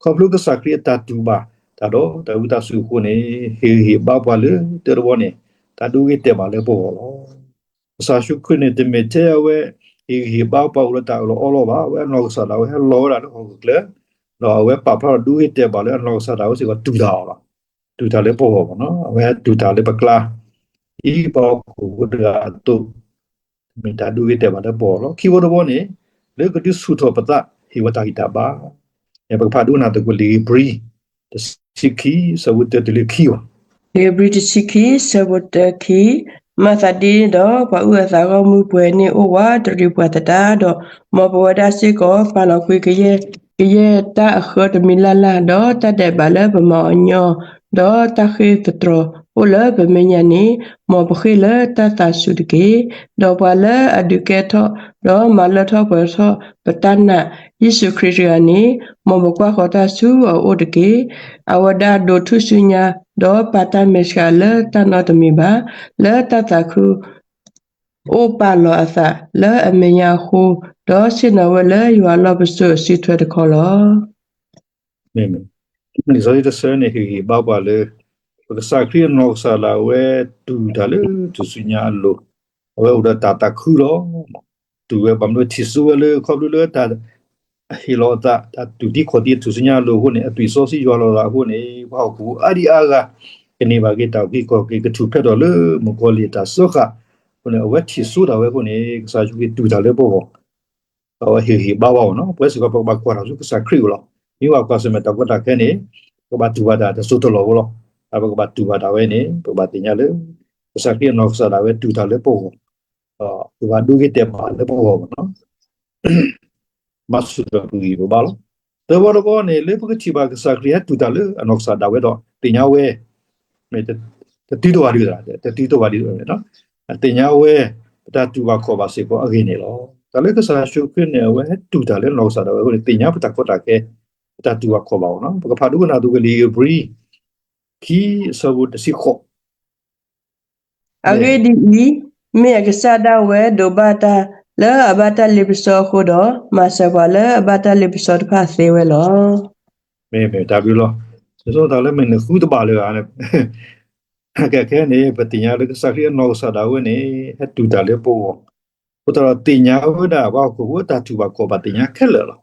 ခီဖျိကစၢ်ခရံာ်အတၢ်တူၢ်ဘၣ်တၢ်ဒီးတၢ်ဝံသးစူၤအဃိန့ၣ်, ဟ့ၣ်ဂံၢ်ဟ့ၣ်ဘါပှၤလၢတၢတဘီန့ၣ်, တၢ်ဒိဂ့ၤတဲာ်ဘၣ်လၢပဂီၢ်လီၤ. ကစၢ်ယ့ၣ်ၡူးခရံာ်န့ၣ် တမ့ၢ်ထဲအဝဲ ဟ့ၣ်ဂံၢ်ဟ့ၣ်ဘါပှၤအိၣ်ဒီးတၢ်အၢၣ်လီၤအီလီၤဘၣ်, အဝဲအနီၢ်ကစၢ်ဒၣ်ဝဲဟဲလီၤဝဲဒၣ်လၢဟီၣ်ခိၣ်ချၢ, ဒီးအဝဲပာ်ဖျါထီၣ်ဒိဂ့ၤတဲာ်ဘၣ်လၢအနီၢ်ကစၢ်ဒၣ်ဝဲစ့ၢ်ကီးတူၢ်တၢ်အီၤလီၤ. တူၢ်တၢ်လၢပဂီၢ်မ့ၢ်နီၤ, အဝဲတူၢ်တၢ်လၢပကျါ ဒ်ပှၤဟီၣ်ခိၣ်ဖိတဂၤအသိး, မ့ၢ်တၢ်ဒိဂ့ၤတဲာ်ဘၣ်လၢပဂီၢ်လီၤ. ခံဘီတဘီန့ၣ်, လၢကဒုးဆူၣ်ထီၣ်ပသး ဟ့ၣ်ဝဲတၢ်ဂံၢ်တၢ်ဘါ, ပကဖးဒိကနၣ်သကိးလံာ်ဧ့ၤဘြံၤ တဆံခံ ဆၢဖိတၢတုၤလၢခံအံၤ. ဧ့ၤဘြံၤတဆံခံ ဆၢဖိတၢခံ, မၤသးဒ်န့ၣ်ဒီး ပှၤအုၣ်အသးဂီၢ်မုၢ်ပှဲၤန့ၣ်အိၣ်ဝးတရံးပှၤသတးဒီး, မ်ပဝဲဒၣ်စ့ၢ်ကီးပာ်လီၤကွံာ်ကယဲၢ်တၢ်အဃၢတမံၤလၢ်လၢ်, ဒီးတၢ်ဒဲးဘးလၢပမၤအီၤညီ, ဒီးတၢ်ဃ့ၢ်သတြီၤအိၣ်လၢပမဲာ်ညါန့ၣ်, မ်ပဃ့ၢ်လၢတၢ်သးစူၤတက့ၢ်. ဒီးပှၤလၢအဒုးကဲထီၣ်, ဒီးမၤလၢထီၣ်ပှဲၤထီၣ်ပတၢ်နာ်ယ့ၣ်ၡူးခရံာ်တဂၤန့ၣ်, မ်ပကွၢ်ဃီၤတၢ်ဆူအအိၣ်တက့ၢ်. အဝဲဒၣ်ဒိးထူၣ်စုညါ, ဒီးပာ်တၢ်မဲာ်ဆှးလၢတၢ်နီတမံၤဘၣ်, လၢတၢ်သးခု အိၣ်ပာ်လီၤအသးလၢအမဲာ်ညါအဃိ, ဒီးဆ့ၣ်နီၤဝဲလၢယွၤအလီၢ်ပစိာ်အစုထွဲတခီလီၤ. လံာ်စီဆှံတဆၢန့ၣ် ဟ့ၣ်ဂံၢ်ဟ့ၣ်ဘါပှၤလၢ ပကစၢ်ခရံာ်အနီၢ်ကစၢ်ဒၣ်ဝဲတူၢ်တၢ်လၢထူၣ်စုညါအလိၤ, အဝဲအိၣ်ဒီးတၢ်သးခုလီၤ. တူၢ်ဝဲဘၣ်မနုၤထံၣ်စိဝဲလၢ ခီဖျိလၢတၢ် အဟ့ၣ်လီၤအသး တၢ်တူၢ်သံခီၣ်သံထူၣ်စုညါအလိၤအဃိန့ၣ် အသွံၣ်စီဆှံယွၤလီၤသးအဃိန့ၣ် ပှၤဟီၣ်ခိၣ်ဖိအါဒံအါဂၤ ကန့ၢ်ဘၣ်က့ၤတၢ်အုၣ်က့ၤခီၣ်က့ၤ ကထူၣ်ဖျဲးထီၣ်လၢမုၣ်ကီၤလံၢ်အတၢ်စၢဃာ်အဃိန့ၣ် အဝဲထံၣ်စိတၢ်ဝဲအဃိန့ၣ် ကစၢ်ယ့ၣ်ၡူးခရံာ်တူၢ်တၢ်လၢပဂီၢ် ဒီးအဝဲဟ့ၣ်ဂံၢ်ဟ့ၣ်ဘါဝဲနီၤ. ပဝဲစ့ၢ်ကီး ပကဘၣ်ကွၢ်တၢ်ဆူကစၢ်ခရံာ်အအိၣ်လီၤ. မ့ၢ်ဘၣ်ကွၢ်ဆၢၣ်မဲာ်တၢ်ကီတၢ်ခဲန့ၣ် ပကဘၣ်တူၢ်ဘၣ်တၢ်တစိၢ်တလီၢ်ဖိလီၤ. ပကဘၣ်တူၢ်ဘၣ်တၢ်ဝဲန့ၣ် ပကဘၣ်သ့ၣ်ညါလၢ ကစၢ်ခရံာ်အနီၢ်ကစၢ်ဒၣ်ဝဲတူၢ်တၢ်လၢပဂီၢ် ဒီးပကဘၣ်ဒိဂ့ၤတဲာ်ဘၣ်လၢပဂီၢ်နီၤ. မၤစၢၤပဂံၢ်ပဘါလီၤ. သၢဘီတဘီန့ၣ် လၢပကထံၣ်ဘၣ်ကစၢ်ခရံာ်ဟဲတူၢ်တၢ်လၢအနီၢ်ကစၢ်ဒၣ်ဝဲဒီး သ့ၣ်ညါဝဲ မ့ၢ်တတုၤတဝၢ်ဒ် တတုၤတဝၢ်ဒ် သ့ၣ်ညါဝဲ ပတၢ်တူၢ်ဘၣ်ခီၣ်ဘၣ်စ့ၢ်ကီးအဂ့ၢ်န့ၣ်လီၤ. တၢ်လၢကစၢ်ယ့ၣ်ၡူးခရံာ်န့ၣ် အဝဲဟဲတူၢ်တၢ်လၢနီၢ်ကစၢ်ဒၣ်ဝဲအဃိန့ၣ် သ့ၣ်ညါပတၢ်ကီတၢ်ခဲ ပတၢ်တူၢ်ဘၣ်ခီၣ်ဘၣ်အီၤနီၤ. ပကဖးဒိကနၣ်သကိးလံာ်ဧ့ၤဘြံၤ ခံအဆၢဖိတဆံဃိး အဂ့ၢ်ဒ်အံၤ, မ့ၢ်အကစၢ်ဒၣ်ဝဲဒိးဘၣ်တၢ်လၢအဘၣ်တၢ်လ့ပစီအဃိဒီး, မၤစၢၤပှၤလၢအဘၣ်တၢ်လ့ပစီတဖၣ်သ့ဝဲလီၤ. မ့ၢ်မ့ၢ်တၢ်ဘျုးလီၤ. ဒ်သိးတၢ်လၢမ့ၢ်နဃုတဘၣ်လၢၤဧါ ကဲခဲန့ၣ် ပသ့ၣ်ညါလၢကစၢ်ခရံာ်အနီၢ်ကစၢ်ဒၣ်ဝဲန့ၣ် ဟဲတူၢ်တၢ်လၢပဂီၢ်, အဃိသတးဒီးသ့ၣ်ညါဝဲဒၣ်ပှၤဟီၣ်ခိၣ်ဖိအတၢ်တူၢ်ဘၣ်ခီၣ်ဘၣ်သ့ၣ်ညါခဲလၢာ်လီၤ.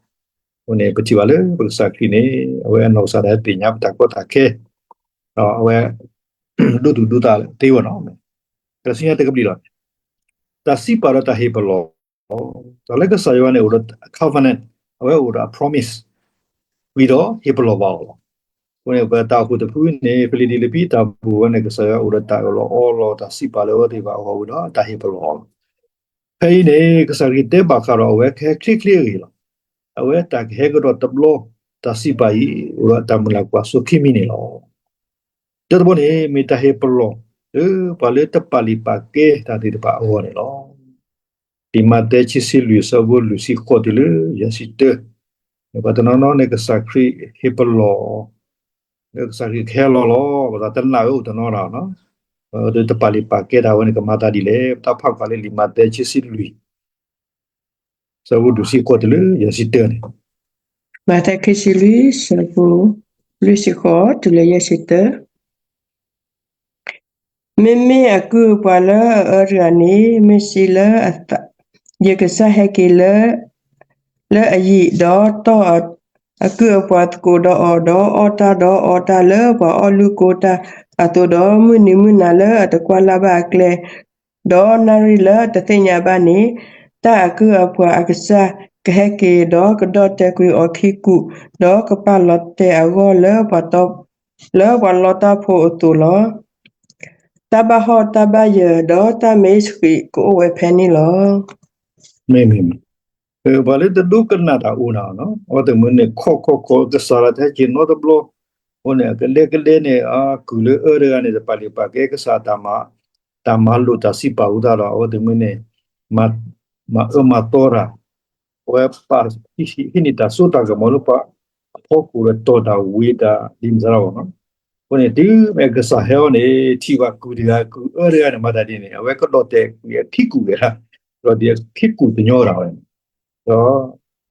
အဃိန့ၣ် ပထံၣ်ဘၣ်လၢပကစၢ်ခရံာ်န့ၣ် အဝဲအနီၢ်ကစၢ်ဒၣ်ဟဲသ့ၣ်ညါပတၢ်ကီတၢ်ခဲ, ဒီးအဝဲ ဒိသူၣ်ဒိသးသ့ဝဲနီၤ. ကစၢ်ယွၤတကပၤလီၤ. တၢ်စံးပာ်ဒီးတၢ်ဟ့ၣ်ပလီၢ်, တၢ်လၢကစၢ်ယွၤန့ၣ်အိၣ်ဒီး covenant, အဝဲအိၣ်ဒီးအ promise ဝံၤဒီးဟ့ၣ်ပလီၢ်ဘၣ်အီၤလီၤ. အဃိန့ၣ် ပတၢ်အိၣ်ဖှိၣ်တဖုန့ၣ် ဖံလံးပံးတံၣ်လံာ်ဖံးတၢ်ပူၤဝဲန့ၣ် ကစၢ်ယွၤအိၣ်ဒီးတၢ်အၢၣ်လီၤအီလီၤ တၢ်စံးပာ်လၢအဝဲသ့ၣ်တဖၣ်အဂီၢ်ဝံၤဒီး တၢ်ဟ့ၣ်ပလီၢ်အီၤလီၤ. ဖဲအံၤန့ၣ် ကစၢ်ခရံာ်တဲဘၣ်ဃးဒီးအဝဲကဟဲချ့ချ့အဂ့ၢ်လီၤ. အဝဲတၢ်ကဟဲကဒီးတဘျီ တၢ်စံးပာ်အံၤ အိၣ်ဒီးတၢ်မုၢ်လၢ်ကွၢ်စိခံမံၤန့ၣ်လီၤ. တၢတဘီန့ၣ် မ့ၢ်တၢ်ဟ့ၣ်ပလီၢ် လၢပှၤလၢတပာ်လုၢ်ပာ်ကဲတၢ်သ့ၣ်တဖၣ်အဂီၢ်န့ၣ်လီၤ. လံာ်မးသဲ ခံဆံလွံၢ် အဆၢဖိလွံၢ်ဆံဃိးတုၤလၢယဲၢ်ဆံတၢ, ပှၤတနီၤနီၤန့ၣ် ကစၢ်ခရံာ်ဟ့ၣ်ပလီၢ် လၢကစၢ်ခရံာ်ကဟဲလီၤလီၤ, ပသးတနာ်ဝဲအိၣ်တနီၤဒၣ်နီၤ, တပာ်လုၢ်ပာ်ကဲတၢ်ဝဲန့ၣ် ကမၤသးဒ်လဲၣ်. ပတၢ်ဖးကွၢ်လၢလံာ်မးသဲ ခံဆံလွံၢ် အဆၢဖိလွံၢ်ဆံဃိးတုၤလၢယဲၢ်ဆံတၢန့ၣ်, မးသဲ ခံဆံလွံၢ် အဆၢဖိလွံၢ်ဆံဃိးတုၤလၢယဲၢ်ဆံတၢ မ့မ့ၢ်အကုၢ်အပှၤလၢအအၢတဂၤန့ၣ် မ့ၢ်စံးလၢအသး, ယကစၢ်ဟဲက့ၤလၢ လၢအယံာ်, ဒီးတီၢ်အကုၢ်အပှၤသကိးဒီးအီၤ, ဒီးအီၣ်တၢ်ဒီးအီတၢ်လၢပှၤအီၣ်လုၢ်ကိတၢ်အသိးဒီး, မုၢ်နံၤမုၢ်နၤလၢအတကွၢ်လၢ်ဘၣ်အကျဲ, ဒီးနၣ်ရံၣ်လၢအတသ့ၣ်ညါဘၣ်န့ၣ်, တၢ်အကုၢ်အပှၤအကစၢ်ကဟဲက့ၤ, ဒီးကဒီၣ်တဲာ်ကွံာ်အီၤခံကူာ်, ဒီးကပာ်လီၤတဲာ်အဂီၢ်လၢပှၤ လၢပှၤလီတၢ်ဖိအသိးလီၤ. တၢ်ဘၣ်ဟီၣ်တၢ်ဘၣ်ယၢၤ ဒီးတၢ်မ့ၢ်စှၤကအိၣ်ဝဲဖဲန့ၣ်လီၤ. မ့မ့ၢ် ပှၤလၢတဒိကနၣ်တၢ်အိၣ်နၤနီၤ, အဝဲသ့ၣ်မ့ၢ်န့ၣ် ခီၣ်ခီၣ်ခီၣ် ကစၢ်လၢတဟဲက့ၤနီတဘျီ, အဃိန့ၣ် ကလဲကလဲန့ၣ် အကုၢ်လၢအအၢတဂၤန့ၣ် တပာ်လုၢ်ပာ်ကဲကစၢ်တၢ်မၤ, တၢ်မၤလိာ်တၢ်စံးပာ်အဃိသတးဒီး အဝဲသ့ၣ်မ့ၢ်န့ၣ် မၤအၢမၤသီတၢ် အဝဲပာ်ဟံးန့ၢ်တၢ်စိတၢ်ကမီၤလၢပှၤအဖီခိၣ်ဒီးတီၢ်တၢ်ဝံၤတၢ်ဒ်န့ၣ်သတးလီၤ. အဃိန့ၣ် တုၤမ့ၢ်ကစၢ်ဟဲအီၤန့ၣ် ထံၣ်ဘၣ်ကုၢ်တဂၤ ကုၢ်အၢတဂၤန့ၣ် မၤတၢ်ဒ်န့ၣ် အဝဲကဒီၣ်တဲာ်ကွံာ်အခံကူာ်ဝဲဒၣ်, ဒီးဒ်အခံကူာ်တညီတၢ်ဝဲန့ၣ်, ဒီး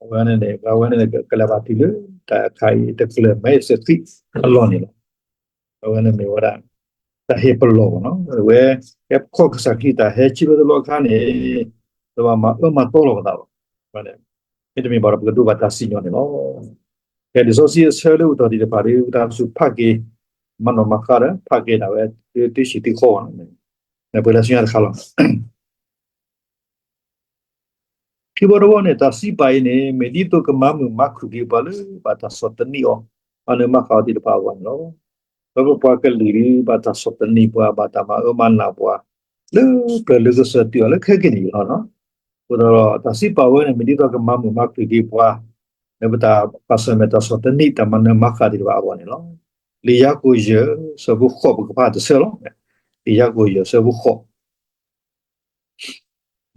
အဝဲန့ၣ် အဝဲန့ၣ် ကလဲၤဘၣ်တုၤလၢ တၢ်အခါအံၤ တကျၢၢ်မဲစဲးသံအလီၢ်န့ၣ်လီၤ. အဝဲန့ၣ်မ့ၢ်ဝဲဒၣ် တၢ်ဟ့ၣ်ပလီၢ်ဘၣ်နီၤ, အဝဲ ဟဲခီၣ်ကစၢ်ခရံာ်တၢ်ဟဲဆံးလၢတဘျီအခါန့ၣ် တဘၣ်မၤအၢမၤသီလီၤပသးဘၣ်. မ့တမ့ၢ်ဘၣ်ဒီး ပကဒိးဘၣ်တၢ်စံၣ်ညီၣ်န့ၣ်လီၤ. ဖဲလံာ်စီဆှံအဆၢလၢအိၣ်ထီၣ်သ့ၣ်တဖၣ်ဒီး ပတၢ်စူၢ်ဖးက့ၤ မၤနီၣ်မၤဃါဒီး ဖးက့ၤဒၣ်ဝဲ သုဆံးသုဃီန့ၣ်, ပှဲၤလၢဆူညါတခါလီၤ. ခံဘီတဝီန့ၣ် တၢ်စံးပာ်အံၤန့ၣ် မ့ၢ်ဒ်သိးကမၤမုာ်မၤခုၣ်က့ၤပှၤလၢဘၣ်တၢ်ဆီၣ်သနံးအီၤ, မၤနၢၤမၤဃၣ်အီၤသ့ၣ်တဖၣ်အဂီၢ်န့ၣ်လီၤ. ပပှၤကလုာ်ဒ်ဘၣ်တၢ်ဆီၣ်သနံးပှၤ ဘၣ်တၢ်မၤအၢမၤနးပှၤ လၢပျၢၤလၢကစၢၢ်တုၤအီၤလၢခဲကနံၣ်အံၤလီၤ. အဃိသတးဒီး တၢ်စံးပာ်ဝဲန့ၣ် မ့ၢ်ဒ်သိးကမၤမုာ်မၤခုၣ်က့ၤပှၤ လၢပတၢ်ပာ်ဆၢၣ်မဲာ်တၢ်ဆီၣ်သနံး တၢ်မၤနၢၤမၤဃၣ်သ့ၣ်တဖၣ်အဂီၢ်န့ၣ်လီၤ. လံာ်ယၤကိာ်ယဲၢ် အဆၢဖိဃိး ပကဖးတဆၢလီၤ. လံာ်ယၤကိာ်ယဲၢ် အဆၢဖိဃိး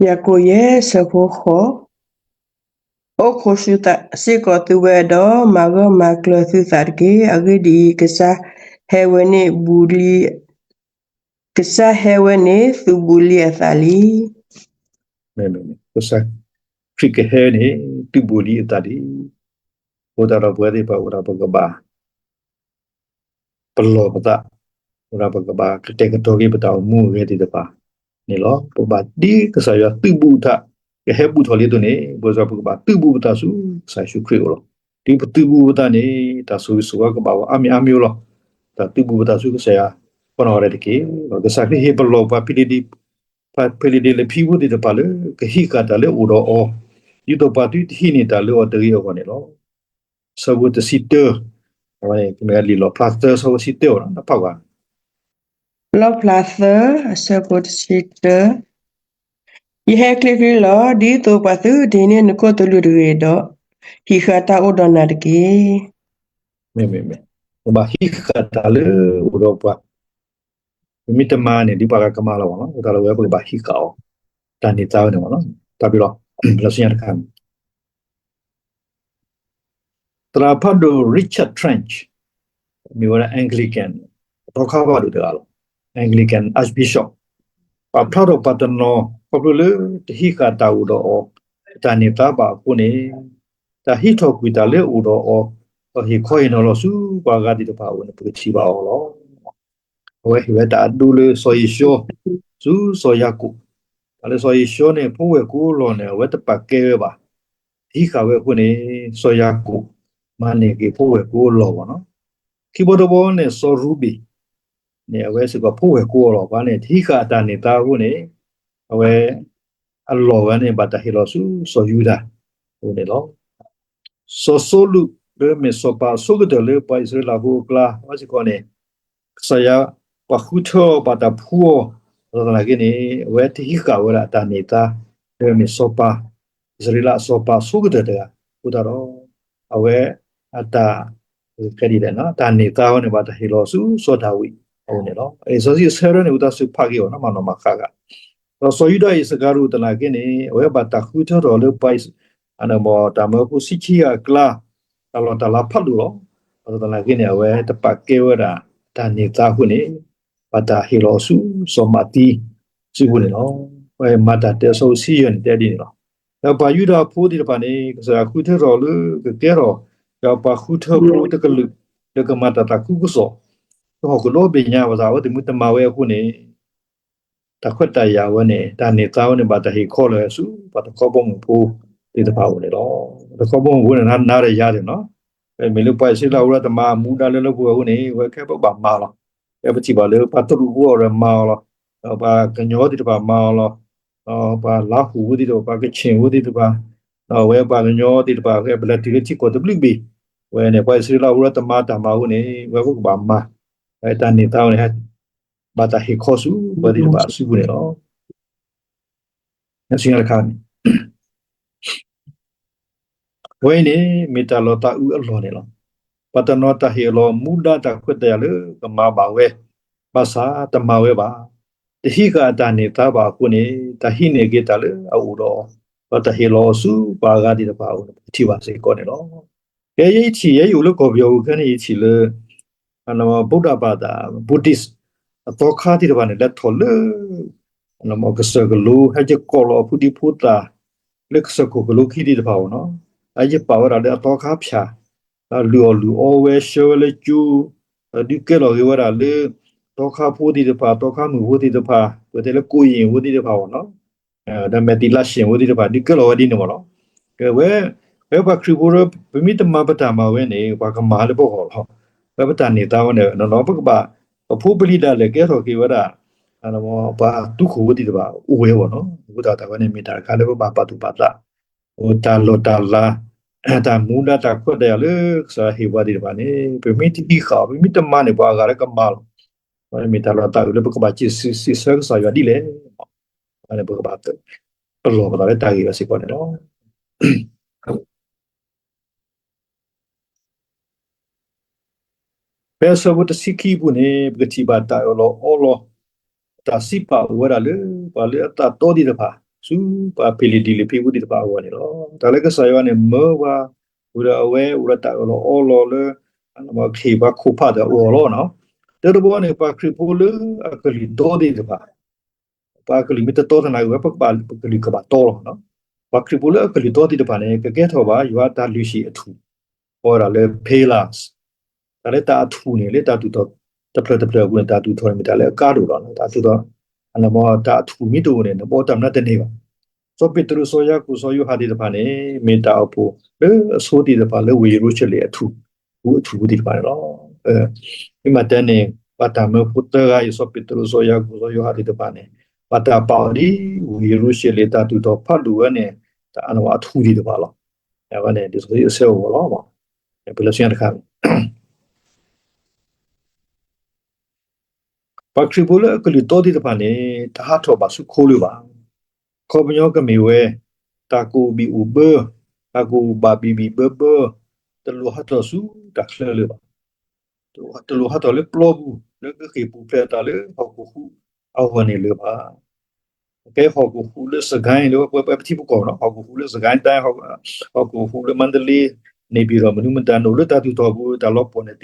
ယၤကိာ်ယဲၢ် အဆၢဖိဃိး, အိၣ်ခိးဆူသးစ့ၢ်ကီးသုဝဲဒီး မၤဂၢၢ်မၤကျၢၤသုသးတက့ၢ်. အဂ့ၢ်ဒ်အံၤ, ကစၢ်ဟဲဝဲန့ၣ် ကစၢ်ဟဲဝဲန့ၣ် သုးဘူးလံအသးလံ. ကစၢ်ခရံာ်ကဟဲန့ၣ် သုးဘူးလံအသးလံ. အဃိသတးဒီး ပဝဲသ့ၣ်တဖၣ်အိၣ်ဒၣ်ပကဘၣ် ပလီၢ်ပသး, အိၣ်ဒၣ်ပကဘၣ်ကတဲာ်ကတီၤက့ၤပတၢ်အိၣ်မူအဂ့ၢ်သ့ၣ်တဖၣ်န့ၣ်လီၤ. ပဘၣ်ဒ်ကစၢ်ယွၤသုးဘူးထး ကဟဲဘူးထီၣ်လံအသိးန့ၣ် ပဝဲပကဘၣ်သုးဘူးပသးဆူကစၢ်ယ့ၣ်ၡူးခရံာ်အအိၣ်လီၤ. ဒ်ပသုးဘူးပသးန့ၣ် တၢ်ဆိၣ်ဂ့ၤဆိၣ်ဝါကဘၣ်ဝဲအါမံၤအါမံၤလီၤ. တၢ်သုးဘူးပသးဆူကစၢ်ယွၤ ပနီၣ်ဝဲဒၣ်တက့ၢ်. ကစၢ်ခရံာ်ဟ့ၣ်ပလီၢ်ပှၤ ဖံလံးပံးတံၣ်လံာ်ဖံးဖိသ့ၣ်တဖၣ်လၢ ကဟံးဃာ်တၢ်လၢအိၣ်ဒီးအီၤ, ဒ်သိးပှၤသုတဟံးန့ၢ်တၢ်လၢအီၤတဂ့ၤအဂီၢ်န့ၣ်လီၤ. အဆၢဖိတဆံတၢ, လံာ်လီၣ်ဖျါသၢ အဆၢဖိတဆံတၢ တဖးကွၢ် လီၣ်ဖျါသၢ အဆၢဖိတဆံတၢ, ယဟဲချ့ချ့လီၤ. ဒ်သိးပှၤသုတဟံးန့ၢ်နခိၣ်သလုးတဂ့ၤဒီး, ဟံးဃာ်တၢ်အိၣ်ဒီးနၤတက့ၢ်. မ့မ့မ့ၢ်, ပဘၣ်ဟံးဃာ်တၢ်လၢအိၣ်ဒီးပှၤ, ပမ့ၢ်တမၤန့ၣ် ဒ်ပှၤဂၤကမၤလီၤမ့ၢ်နီၤ. အဃိသတးဒီး ပဝဲပကဘၣ်ဟံးဃာ်အီၤ, တၢ်န့ၢ်သါဝဲန့ၣ်မ့ၢ်နီၤ. တၢ်ဘျုးလီၤ. လၢဆူညါတခါန့ၣ် သရၣ်ဖးဒိၣ် Richard Trench မ့ၢ်ဝဲဒၣ် Anglican ပတီၢ်ခါဖးဒိၣ်တဂၤလီၤ. Anglican Archbishop ပာ်ဖျါထီၣ်ပှၤတနီၤ ခီဖျိလၢတဟံးဃာ်တၢ်အိၣ်ဒီးအီၤ တၢ်န့ၢ်သါဘၣ်အဃိန့ၣ်, တၢ်ဟံးထီၣ်ကွံာ်တၢ်လၢအိၣ်ဒီးအီၤ ဒီးဟ့ၣ်ခီဟ့ၣ်နီၤလီၤဆူပှၤဂၤသ့ၣ်တဖၣ်အအိၣ်န့ၣ် ပကထံၣ်ဘၣ်အီၤလီၤ. အဝဲဟ့ၣ်ဝဲတၢ်အဒိလၢစီၤယံၤၡီ ဆူစီၤယၤကိာ်, တၢ်လၢစီၤယံၤၡီန့ၣ် ဖိဝဲၢ်ကိလီၢ်န့ၣ် အဝဲတပာ်ကဲဝဲဘၣ်. တဟံးဃာ်ဝဲအဃိန့ၣ် စီၤယၤကိာ် မၤန့ၢ်က့ၤဖိဝဲၢ်ကိလီၢ်ဘၣ်နီၤ. ခံဘီတဘီန့ၣ် စီၤရူဘ့ၣ်န့ၣ် အဝဲစ့ၢ်ကီးဖိဝဲၢ်ကိအီၤလီၤ. ပှၤန့ၣ် တဟံးဃာ်အတၢ်န့ၢ်သါအဃိန့ၣ် အဝဲ အလီၢ်ဝဲန့ၣ် ဘၣ်တၢ်ဟ့ၣ်လီၤဆူစီၤယူဒၤအအိၣ်န့ၣ်လီၤ. စီၤစီလူး လၢမ့ၢ်စီၤပၤအဆိကတၢၢ်လၢပှၤအံၣ်စရ့လးဖိအကျါ အဝဲစ့ၢ်ကီးန့ၣ် ကစၢ်ယွၤ ပာ်ဃုထၢအီၤ ဘၣ်တၢ်ဖှူအီၤ, ဒီးသနာ်က့န့ၣ် အဝဲတဟံးဃာ်ဝဲဒၣ်အတၢ်န့ၢ်သါ လၢမ့ၢ်စီၤပၤ အံၣ်စရ့လးအစီၤပၤအဆိကတၢၢ်တဂၤအဃိသတးဒီး အဝဲ အတၢ် တၢ်န့ၢ်သါအဃိန့ၣ် ဘၣ်တၢ်ဟ့ၣ်လီၤဆူစီၤဒၤဝံးအအိၣ်န့ၣ်လီၤ. လံာ်စီဆှံအဆၢဒၢန့ၣ် ဝံသးစူၤဖးက့ၤအီၤနီၤ မၤနီၣ်မၤဃၣ်ဂၤ ဒီးစီၤယူဒၤအံၣ်စကၤရိၤသနာ်က့န့ၣ် အဝဲဘၣ်တၢ်ဃုထၢထီၣ်လၢပှၤ တၢ်မၢဖိဆံခံဂၤအကျါ တၢ်လီၢ်တၢ်လၤဖးဒိၣ်လီၤ. ဒီးသနာ်က့န့ၣ် အဝဲတပာ်ကဲဝဲဒၣ် တၢ်န့ၢ်သါအဃိန့ၣ် ဘၣ်တၢ်ဟ့ၣ်လီၤဆူစီၤမးသံ စုပူၤန့ၣ်လီၤ. မၤတၢ်တၢအဆၢဖိဆံယဲၢ်န့ၣ် တဲဒ်န့ၣ်လီၤ. ဒီးပှၤယူဒၤဖိသ့ၣ်တဖၣ်န့ၣ် ကစၢ်ယွၤဃုထၢထီၣ်လၢကကဲထီၣ် ဒီးပှၤဃုထၢဖိတကလုာ် လၢကမၤတၢ်သးခုကစီၣ် ကဟီၣ်ကဒီးဘ့ၣ်ညါဘၣ်ဆၣ် အဝဲသ့ၣ်မ့ၢ်တမၤဝဲအဃိန့ၣ် တၢ်ခွဲးတၢ်ယာ်ဝဲန့ၣ် တၢ်န့ၢ်သါဝဲန့ၣ် ဘၣ်တၢ်ဟ့ၣ်ခီလီၤဝဲဆူ ပှၤတခီဘီမုၢ်ဖိသ့ၣ်တဖၣ်အအိၣ်န့ၣ်လီၤ. တခီဘီမုၢ်ဖိန့ၣ် နၤဒီးယၤန့ၣ်လီၤ. မ့ၢ်လၢပှၤအံၣ်စရ့လးဖိလၢတမၤမူဒါလၢလၢပှဲၤပှဲၤအဃိန့ၣ် ဝဲခဲပဘၣ်မၤလီၤ. ဖဲပထံၣ်ဘၣ်လၢပှၤတရူးဖိအီၤဒီးမၤအီၤလီၤ. ဒီးပှၤကညီသ့ၣ်တဖၣ်မၤအီၤလီၤ. ဒီးပှၤလါဟူဖိသ့ၣ်တဖၣ် ပှၤကခ့ၣ်ဖိသ့ၣ်တဖၣ် ဒီးအဝဲပှၤကညီသ့ၣ်တဖၣ် ဖဲပလဲၤတုၤလၢထံကီၢ်တဘျုးဘ့ၣ် ဝဲန့ၣ် ပှၤအံၣ်စရ့လးဖိလၢတမၤတၢ်မၤအဃိန့ၣ် ဝဲပကဘၣ်မၤ တၢ်န့ၢ်သါဝဲန့ၣ် ဘၣ်တၢ်ဟ့ၣ်ခီဆူ ပှၤသ့ၣ်တဖၣ်အစုပူၤန့ၣ်လီၤ. တခါ အဝဲအံၤန့ၣ် မ့ၢ်တၢ်လီၤသးအုးအလီၢ်န့ၣ်လီၤ. ပှၤတနီၤတၢ်ဟ့ၣ်အလီၢ်မူဒါတၢ်ခွဲးတၢ်ယာ်လၢကမၤဘၣ်ဝဲ, ဘၣ်ဆၣ်တမၤဝဲဘၣ်. တဟံးဃာ်အတၢ်န့ၢ်သါဘၣ်အဃိန့ၣ် တၢ်ဟံးန့ၢ်က့ၤတၢ်လၢအအိၣ်ဒီး, ဒီးတၢ်ဟ့ၣ်လီၤအီၤဆူပှၤအဂၤသ့ၣ်တဖၣ်အအိၣ်န့ၣ် ပထံၣ်ဘၣ်စ့ၢ်ကီးန့ၣ်လီၤ. ကဲယဲယထံၣ် ယဲယအိၣ်လၢကီၢ်ပယီၤပူၤခဲန့ၣ် ယထံၣ်လၢ ဗုဒ္ဓဘာသာ Buddhist အသီခါသ့ၣ်တဖၣ်န့ၣ် လဲၤထီၣ်လၢ ကစၢၢ်ကလိ ဟဲယကိးလီၤအဖိဒံဖိသၣ် လၢကစၢၢ်ခိၣ်ကလိခံသ့ၣ်တဖၣ်အဂီၢ်နီၤ, ဟဲယပာ်ဝဲဒၣ်လၢအသီခါဖၠၣ်, လုၢ်အီၣ်လုၢ်အီဝဲ ဆှၢဝဲလၢကၠိ, ဒုးကဲလီၤက့ၤဝဲဒၣ်လၢ သီခါဖိသ့ၣ်တဖၣ် သီခါမုၣ်ဖိသ့ၣ်တဖၣ် ပတဲလၢကိးယံၢ်ဖိသ့ၣ်တဖၣ်အဂီၢ်နီၤ ဒီးမဲာ်သံလၢ်ဆ့ၣ်ဖိသ့ၣ်တဖၣ် ဒုးကဲလီၤဝဲဒ်န့ၣ်မ့ၢ်လီၤ. ဝဲ ဖဲပှၤခရံာ်ဖိဒီး ပမ့ၢ်တမၤပတၢ်မၤဝဲန့ၣ် ပှၤကမၤလၢပဂီၢ်လီၤ. ဖဲပတၢ်န့ၢ်သါဝဲန့ၣ် ပကဘၣ် ပဖိပလံၤဒၣ်လဲာ်ကဲထီၣ်က့ၤဝဲဒၣ် ပှၤသူခိၣ်ဖိသ့ၣ်တဖၣ်အိၣ်ဝဲအဂီၢ်နီၤ, အဃိသတးဝဲန့ၣ် မ့ၢ်တၢ်တခါလၢပဘၣ်ပာ်သူၣ်ပာ်သး တၢ်လီၢ်တၢ်လၤ တၢ်မူဒါတၢ်ခွဲးတၢ်ယာ်လၢကစၢ်ယွၤဟ့ၣ်ပှၤသ့ၣ်တဖၣ်န့ၣ် ပမ့ၢ်တဟံးဃာ်အီၤ ပမ့ၢ်တမၤန့ၣ် ပှၤအဂၤလၢကမၤလီၤ. မ့ၢ်တၢ်လီၤသးအုးလၢပကဘၣ်စံးဆၢကစၢ်ယွၤဒ်လဲၣ်, ပကဘၣ် ပလီၢ်ပသးလၢတၢ်ဂ့ၢ်ဝဲစ့ၢ်ကီးန့ၣ်လီၤ. ဖဲအဆၢဖိတဆံခံအပူၤန့ၣ် ပကထံၣ်ဘၣ်တၢ်အၢၣ်လီၤအီလီၤ တၢ်စံးပာ်အိၣ်ဝဲဒၣ်လၢ ပှၤလၢအသးတီသ့ၣ်တဖၣ် ဆူပှၤဖံလံးတံးလံးဖံးဖိသ့ၣ်တဖၣ်အဂီၢ်န့ၣ်လီၤ. တၢ်လၢကစၢ်ယွၤန့ၣ် မၢပှၤ ဝံၤဒီးအဝဲအိၣ်ဒီးတၢ်အၢၣ်လီၤအီလီၤလၢ ကဟ့ၣ်ပှၤခိၣ်ဖးဒီးအီၤလီၤ. တၢတဘီန့ၣ် ပှၤခရံာ်ဖိလၢအကလုၢ်တီသ့ၣ်တဖၣ် ပှၤကလုၢ်မ့ၢ်တတီသနာ်က့ ဝဲပကလုၢ်ကဘၣ်တီလီၤ. ပှၤခရံာ်ဖိလၢအကလုၢ်တီသ့ၣ်တဖၣ်န့ၣ် ကကဲထီၣ်ဘၣ်ယွၤတၢ်လုၢ်ဟံၣ်အထူၣ် အဝဲဒၣ်လၢ pillars တၢ်လၢတၢ်အထူၣ်န့ၣ် လၢတၢ်သူၣ်ထီၣ်တဖျၢၣ်တဖျၢၣ်အပူၤန့ၣ် တၢ်သူၣ်ထီၣ်န့ၣ်မ့ၢ်တၢ်လၢအကါဒိၣ်လီၤ. တၢ်သူၣ်ထီၣ် တၢ်အထူၣ်မ့ၢ်တအိၣ်န့ၣ် နဘီတၢ်မနုၤတန့ၢ်ဘၣ်. စီၤပ့းတရူး စီၤယၤကိာ် စီၤယိၤဟၣ်သ့ၣ်တဖၣ်န့ၣ် မ့ၢ်တၢ်အိၣ်ဖှိၣ်လၢအဆိအသီသ့ၣ်တဖၣ်လၢဝ့ၢ်ယရူၤၡလ့ၣ်အထူၣ် အထူၣ်ဖိသ့ၣ်တဖၣ်န့ၣ်လီၤ. မ့ၢ်မၤတဲန့ၣ် ပှၤတၢ်မၢဖိသၢဂၤအံၤ စီၤပ့းတရူး စီၤယၤကိာ် စီၤယိၤဟၣ်သ့ၣ်တဖၣ်န့ၣ် ပှၤတၢ်ပာ်အီၤဒ် ဝ့ၢ်ယရူၤၡလ့ၣ်တၢ်သူၣ်ထီၣ်ဖးဒိၣ်ဝဲန့ၣ် တၢ်အထူၣ်သ့ၣ်တဖၣ်လီၤ. အဝဲန့ၣ် လံာ်စီဆှံအဆၢအဂီၢ်လီၤ. ပလၢဆူညါတခါ ပှၤခရံာ်ဖိလၢအကလုၢ်တီသ့ၣ်တဖၣ်န့ၣ် တဟးထီၣ်ဘၣ်ဆူခိလၢၤဘၣ်. အခီပညီကမ့ၢ်ဝဲ တၢ်ကအိၣ်ဘံၣ်အိၣ်ဘၢ, တၢ်ကအိၣ်ဘၣ်ဘံၣ်ဘံၣ်ဘၢဘၢ, တလိၣ်ဟးထီၣ်ဆူတၢ်ချၢလၢၤဘၣ်. တလိၣ်ဟးထီၣ်လၢပျီပူၤ လၢကဃ့ၢ်ပူၤဖျဲးအသးလၢဟီၣ်ခိၣ်ဟူးအဂီၢ်န့ၣ်လၢၤဘၣ်. ကဲဟီၣ်ခိၣ်ဟူးလၢစကဲ လၢပထံပကီၢ်နီၤ ဟီၣ်ခိၣ်ဟူးလၢစကဲ ဟီၣ်ခိၣ်ဟူးလၢမါတလ့ န့ၣ်ပၠံၣ်ဒီး မနုၤမတၤန့ၣ် အိၣ်လၢတၢ်သူၣ်ထီၣ်ပူၤ တၢ်လီၤပှီၢ်န့ၣ်သံလီၤ. ဒီ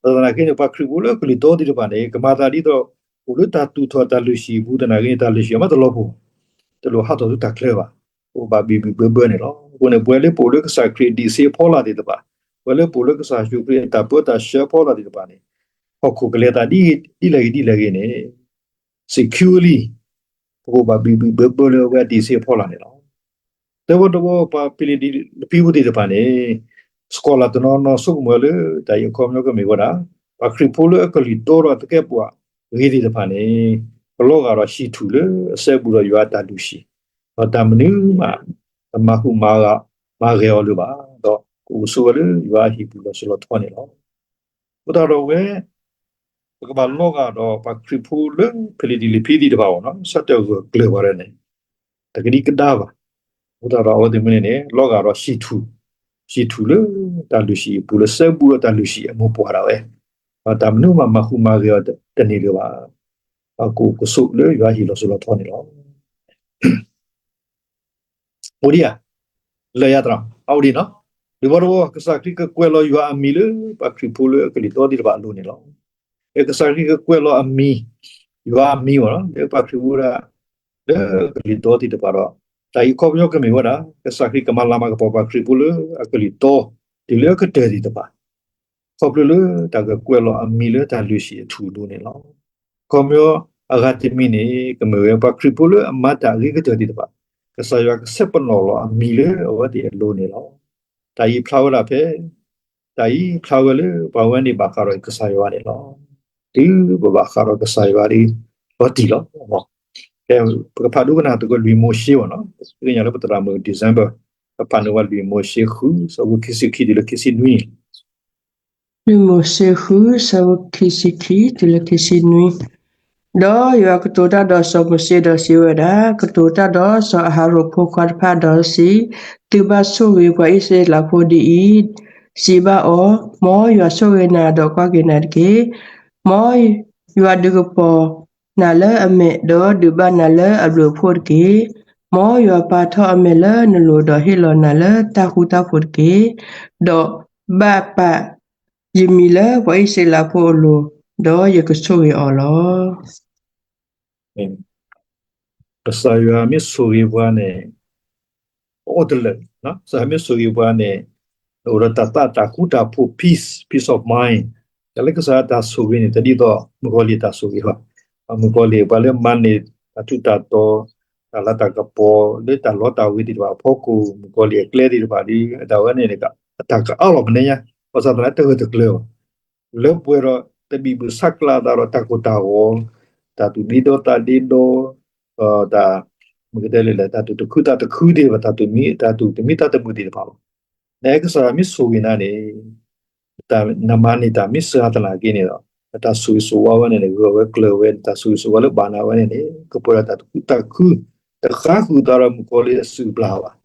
းသနာ်က့န့ၣ် ပှၤခရံာ်ဖိလၢအကလုၢ်တီသ့ၣ်တဖၣ်န့ၣ် ကမၤသးဒ်သိး အိၣ်လၢတၢ်သူၣ်ထီၣ်တၢ်လုၢ်ဟံၣ်အပူၤသနာ်က့န့ၣ် တၢ်လုၢ်ဟံၣ်အမးတလီၤပှီၢ် တလိၣ်ဟးထီၣ်ဆူတၢ်ချၢဘၣ်. အိၣ်ဘၣ်ဘံၣ်ဘံၣ်ဘၢဘၢန့ၣ်လီၤ. အဃိန့ၣ် ပဝဲလၢပအိၣ်လၢကစၢ်ခရံာ်ဒံးစ့အဖီလာ်သ့ၣ်တဖၣ်, ပဝဲလၢပအိၣ်လၢကစၢ်ယ့ၣ်ၡူးခရံာ်အတၢ်ပၢတၢ်ဆှၢအဖီလာ်သ့ၣ်တဖၣ်န့ၣ် ဟီၣ်ခိၣ်ကလဲၤသးဒ်လဲၣ်ဂ့ၤဒ်လဲၣ်ဂ့ၤန့ၣ် securely ပကအိၣ်ဘၣ်ဘံၣ်ဘံၣ်ဘၢဘၢလၢအဝဲဒံးစ့အဖီလာ်န့ၣ်လီၤ. တၢ်ဝဲတဝီ ပှၤဖံလံးတံးလံးဖံးဖိသ့ၣ်တဖၣ်န့ၣ် စကီၤလၢ်တနီၤနီၤဆိကမိၣ်ဝဲလၢ တၢ်အံၤအခီပညီကမ့ၢ်ဝဲဒၣ် ပှၤခရံာ်ဖိလၢအကလုၢ်တီဒီးသကဲးပဝးဂ့ၤသ့ၣ်တဖၣ်န့ၣ် ကလီၤဂာ်ဒီးဟံၣ်ထူၣ်လၢအစဲဘူးဒီးယွၤအတၢ်လုၢ်ဟံၣ်, ဒီးတၢ်မနုၤမး တမၤဟူးမၤဂဲၤအီၤလၢၤဘၣ်. ဒီး ကအိၣ်ဆိးဝဲလၢယွၤအဟံၣ်ပူၤလီၤစိၤလီၤထီန့ၣ်လီၤ. အဃိသတးဒီးဝဲ ပကဘၣ်လီၤဂာ်ဒီးပှၤခရံာ်ဖိလၢ ဖံလံးပံးလံးဖံသ့ၣ်တဖၣ်အဂီၢ်နီၤ, ဆၢတဲာ်ဂၢၢ်ကျၢၤပှၤဒဲးန့ၣ် တကဒံကဒါဘၣ်. အဃိသတးဒီးအဝဲသ့ၣ်မ့ၢ်န့ၣ်န့ၣ် လီၤဂာ်ဒီးစံၣ်ထူၣ်, စံၣ်ထူၣ်လၢတၢ်လုၢ်ဟံၣ်အပူၤလၢ စဲဘူးဒီးတၢ်လုၢ်ဟံၣ်အမိၢ်ပှၢ်ဒၣ်ဝဲ, ဒီးတၢ်မနုၤမးမၤဃူမၤဂဲၤအီၤတန့ၢ်လၢၤဘၣ်. ဒီးကအိၣ်ကဆိးလၢယွၤဟံၣ်လီၤစိၤလီၤထီန့ၣ်လီၤ. အိၣ်ဒံးဧါ, လၢယၤတနီၤ အအိၣ်ဒံးနီၤ. ဒုးဘီတဝီ ကစၢ်ခရံာ်ကကွဲးလီၤယွၤအမံၤလၢ ပှၤခရံာ်ဖိလၢအကလုၢ်တီသ့ၣ်တဖၣ်အလိၤန့ၣ်လီၤ. ကစၢ်ခရံာ်ကကွဲးလီၤအမံၤ, ယွၤအမံၤမ့ၢ်နီၤ လၢပှၤခရံာ်ဖိဒၣ် လၢအကလုၢ်တီသ့ၣ်တဖၣ်ဒီး တၢ်အံၤအခီပညီကမ့ၢ်ဝဲဒၣ် ကစၢ်ခရံာ်ကမၤလၤမၤကပီၤပှၤခရံာ်ဖိလၢအကလုၢ်တီ တုၤလၢအကတၢၢ်သ့ၣ်တဖၣ် ခီဖျိလၢတၢ်ကကွဲးလီၤအမံၤလၢတၢ်လုၢ်ဟံၣ်အထူၣ်အလိၤန့ၣ်လီၤ. ခီပညီအဂၤတမံၤန့ၣ် ကမ့ၢ်ဝဲပှၤခရံာ်ဖိလၢအမၤတၢ်အဂ့ၤကတၢၢ်သ့ၣ်တဖၣ် ကစၢ်ယွၤကဆဲးပနီၣ်လီၤအမံၤလၢအဝဲသ့ၣ်အလိၤန့ၣ်လီၤ. တၢ်အံၤဖျါဝဲဒၣ်ဖဲ တၢ်အံၤဖျါဝဲလၢပှၤဝဲန့ၣ်ဘၣ်ဃးဒီးကစၢ်ယွၤန့ၣ်လီၤ. တုၤပဘၣ်ဃးဒီးကစၢ်ယွၤဒီး လီၤတံၢ်လီၤ. ပကဖးဒိကနၣ်သကိးလွံၢ်မိၤၡ့ဘၣ်နီၤ, သ့ၣ်ညါလၢပသရၣ်မုၣ် December ကဖးန့ၢ်ဝဲလွံၢ်မိၤၡ့ဃု ဆၢဖိခံဆံခံတုၤလၢခံဆံနွံ လွံၢ်မိၤၡ့ဃု ဆၢဖိခံဆံခံတုၤလၢခံဆံနွံ, ဒီးယွၤကတိၤတၢ်ဒီးစီၤမိၤၡ့ဒီးစံးဝဲဒၣ်, ကတိၤတၢ်ဒီးစီၤအၤဟရိၣ်ဖိခွါတဖၣ်ဒီးစံး, သုဘၣ်ဆိၣ်ဂ့ၤပှၤအံၣ်စရ့လးဖိဒ်အံၤ, စံးဘၣ်အီၤ, မ်ယွၤဆိၣ်ဂ့ၤနၤဒီးကွၢ်က့ၤနၤတက့ၢ်. မ်ယွၤဒုးကပီၤနၤလၢအမဲာ်, ဒီးဒုးဘၣ်နၤလၢအဘျုးအဖှိၣ်တက့ၢ်. မ်ယွၤပာ်ထီၣ်အမဲာ်လၢနလိၤ, ဒီးဟ့ၣ်လီၤနၤလၢတၢ်ဃူတၢ်ဖိးတက့ၢ်. ဒီးဘၣ်ပာ် ယမံၤလၢပှၤအံၣ်စရ့လးဖိအလိၤ, ဒီးယကဆိၣ်ဂ့ၤအီၤလီၤ. ကစၢ်ယွၤမ့ၢ်ဆိၣ်ဂ့ၤပှၤန့ၣ် အအိၣ်တလၢာ်, ကစၢ်ယွၤမ့ၢ်ဆိၣ်ဂ့ၤပှၤန့ၣ် နအိၣ်ဒီးတၢ်သးတၢ်ဃူတၢ်ဖိး peace, peace of mind. တၢ်လၢကစၢ်ယွၤတၢ်ဆိၣ်ဂ့ၤန့ၣ် တဒ်သိးမုၣ်ကီၤလံၢ်တၢ်ဆိၣ်ဂ့ၤဘၣ်. မုၣ်ကီၤလံၢ်ပှၤလၢမၤန့ၢ်တၢ်ထူးတၢ်တီၤ, တၢ်လၤတၢ်ကပီၤလၢတၢ်လီတၢ်ဝ့ၤသ့ၣ်တဖၣ်အဖီခိၣ်, မုၣ်ကီၤလံၢ်အကျဲသ့ၣ်တဖၣ်ဒီး အတၢ်ဝဲန့ၣ်န့ၣ် အတၢ်ကအါလီၤမနုၤညါ, ဘၣ်ဆၣ်သနာ်က့တဂၢၢ်တကျၢၤဘၣ်. လၢပှဲၤဒီးတဘံၣ်ဘုၣ်ဆးကျးအသးဒီးတၢ်ကိၢ်တၢ်ဂီၤ, တၢ်သူၣ်ဒ့ဒီသးဒ့ဒီ, တၢ် မ့ၢ်ကတဲလဲၣ်လဲၣ် တၢ်သူၣ်တခုသးတခုသ့ၣ်တဖၣ်, တၢ်သူၣ်မံ တၢ်သူၣ်တမံသးတမုာ်သ့ၣ်တဖၣ်လီၤ. နကစၢ်ယွၤမ့ၢ်ဆိၣ်ဂ့ၤနၤန့ၣ် နမၤန့ၢ်တၢ်မ့ၢ်စှၤသနာ်က့န့ၣ်ဒီး နတၢ်ဆိၣ်ဂ့ၤဆိၣ်ဝါဝဲန့ၣ်န့ၣ် ဂၢၢ်ဝဲကျၢၤဝဲ, နတၢ်ဆိၣ်ဂ့ၤဆိၣ်ဝါလၢဘၣ်နၤဝဲန့ၣ်န့ၣ် ကပှဲၤဒီးတၢ်သူၣ်ခုသးခု, တဃါဃုာ်သးဒီးမုၣ်ကီၤလံၢ်အစုၣ်အပျၢ်ဘၣ်.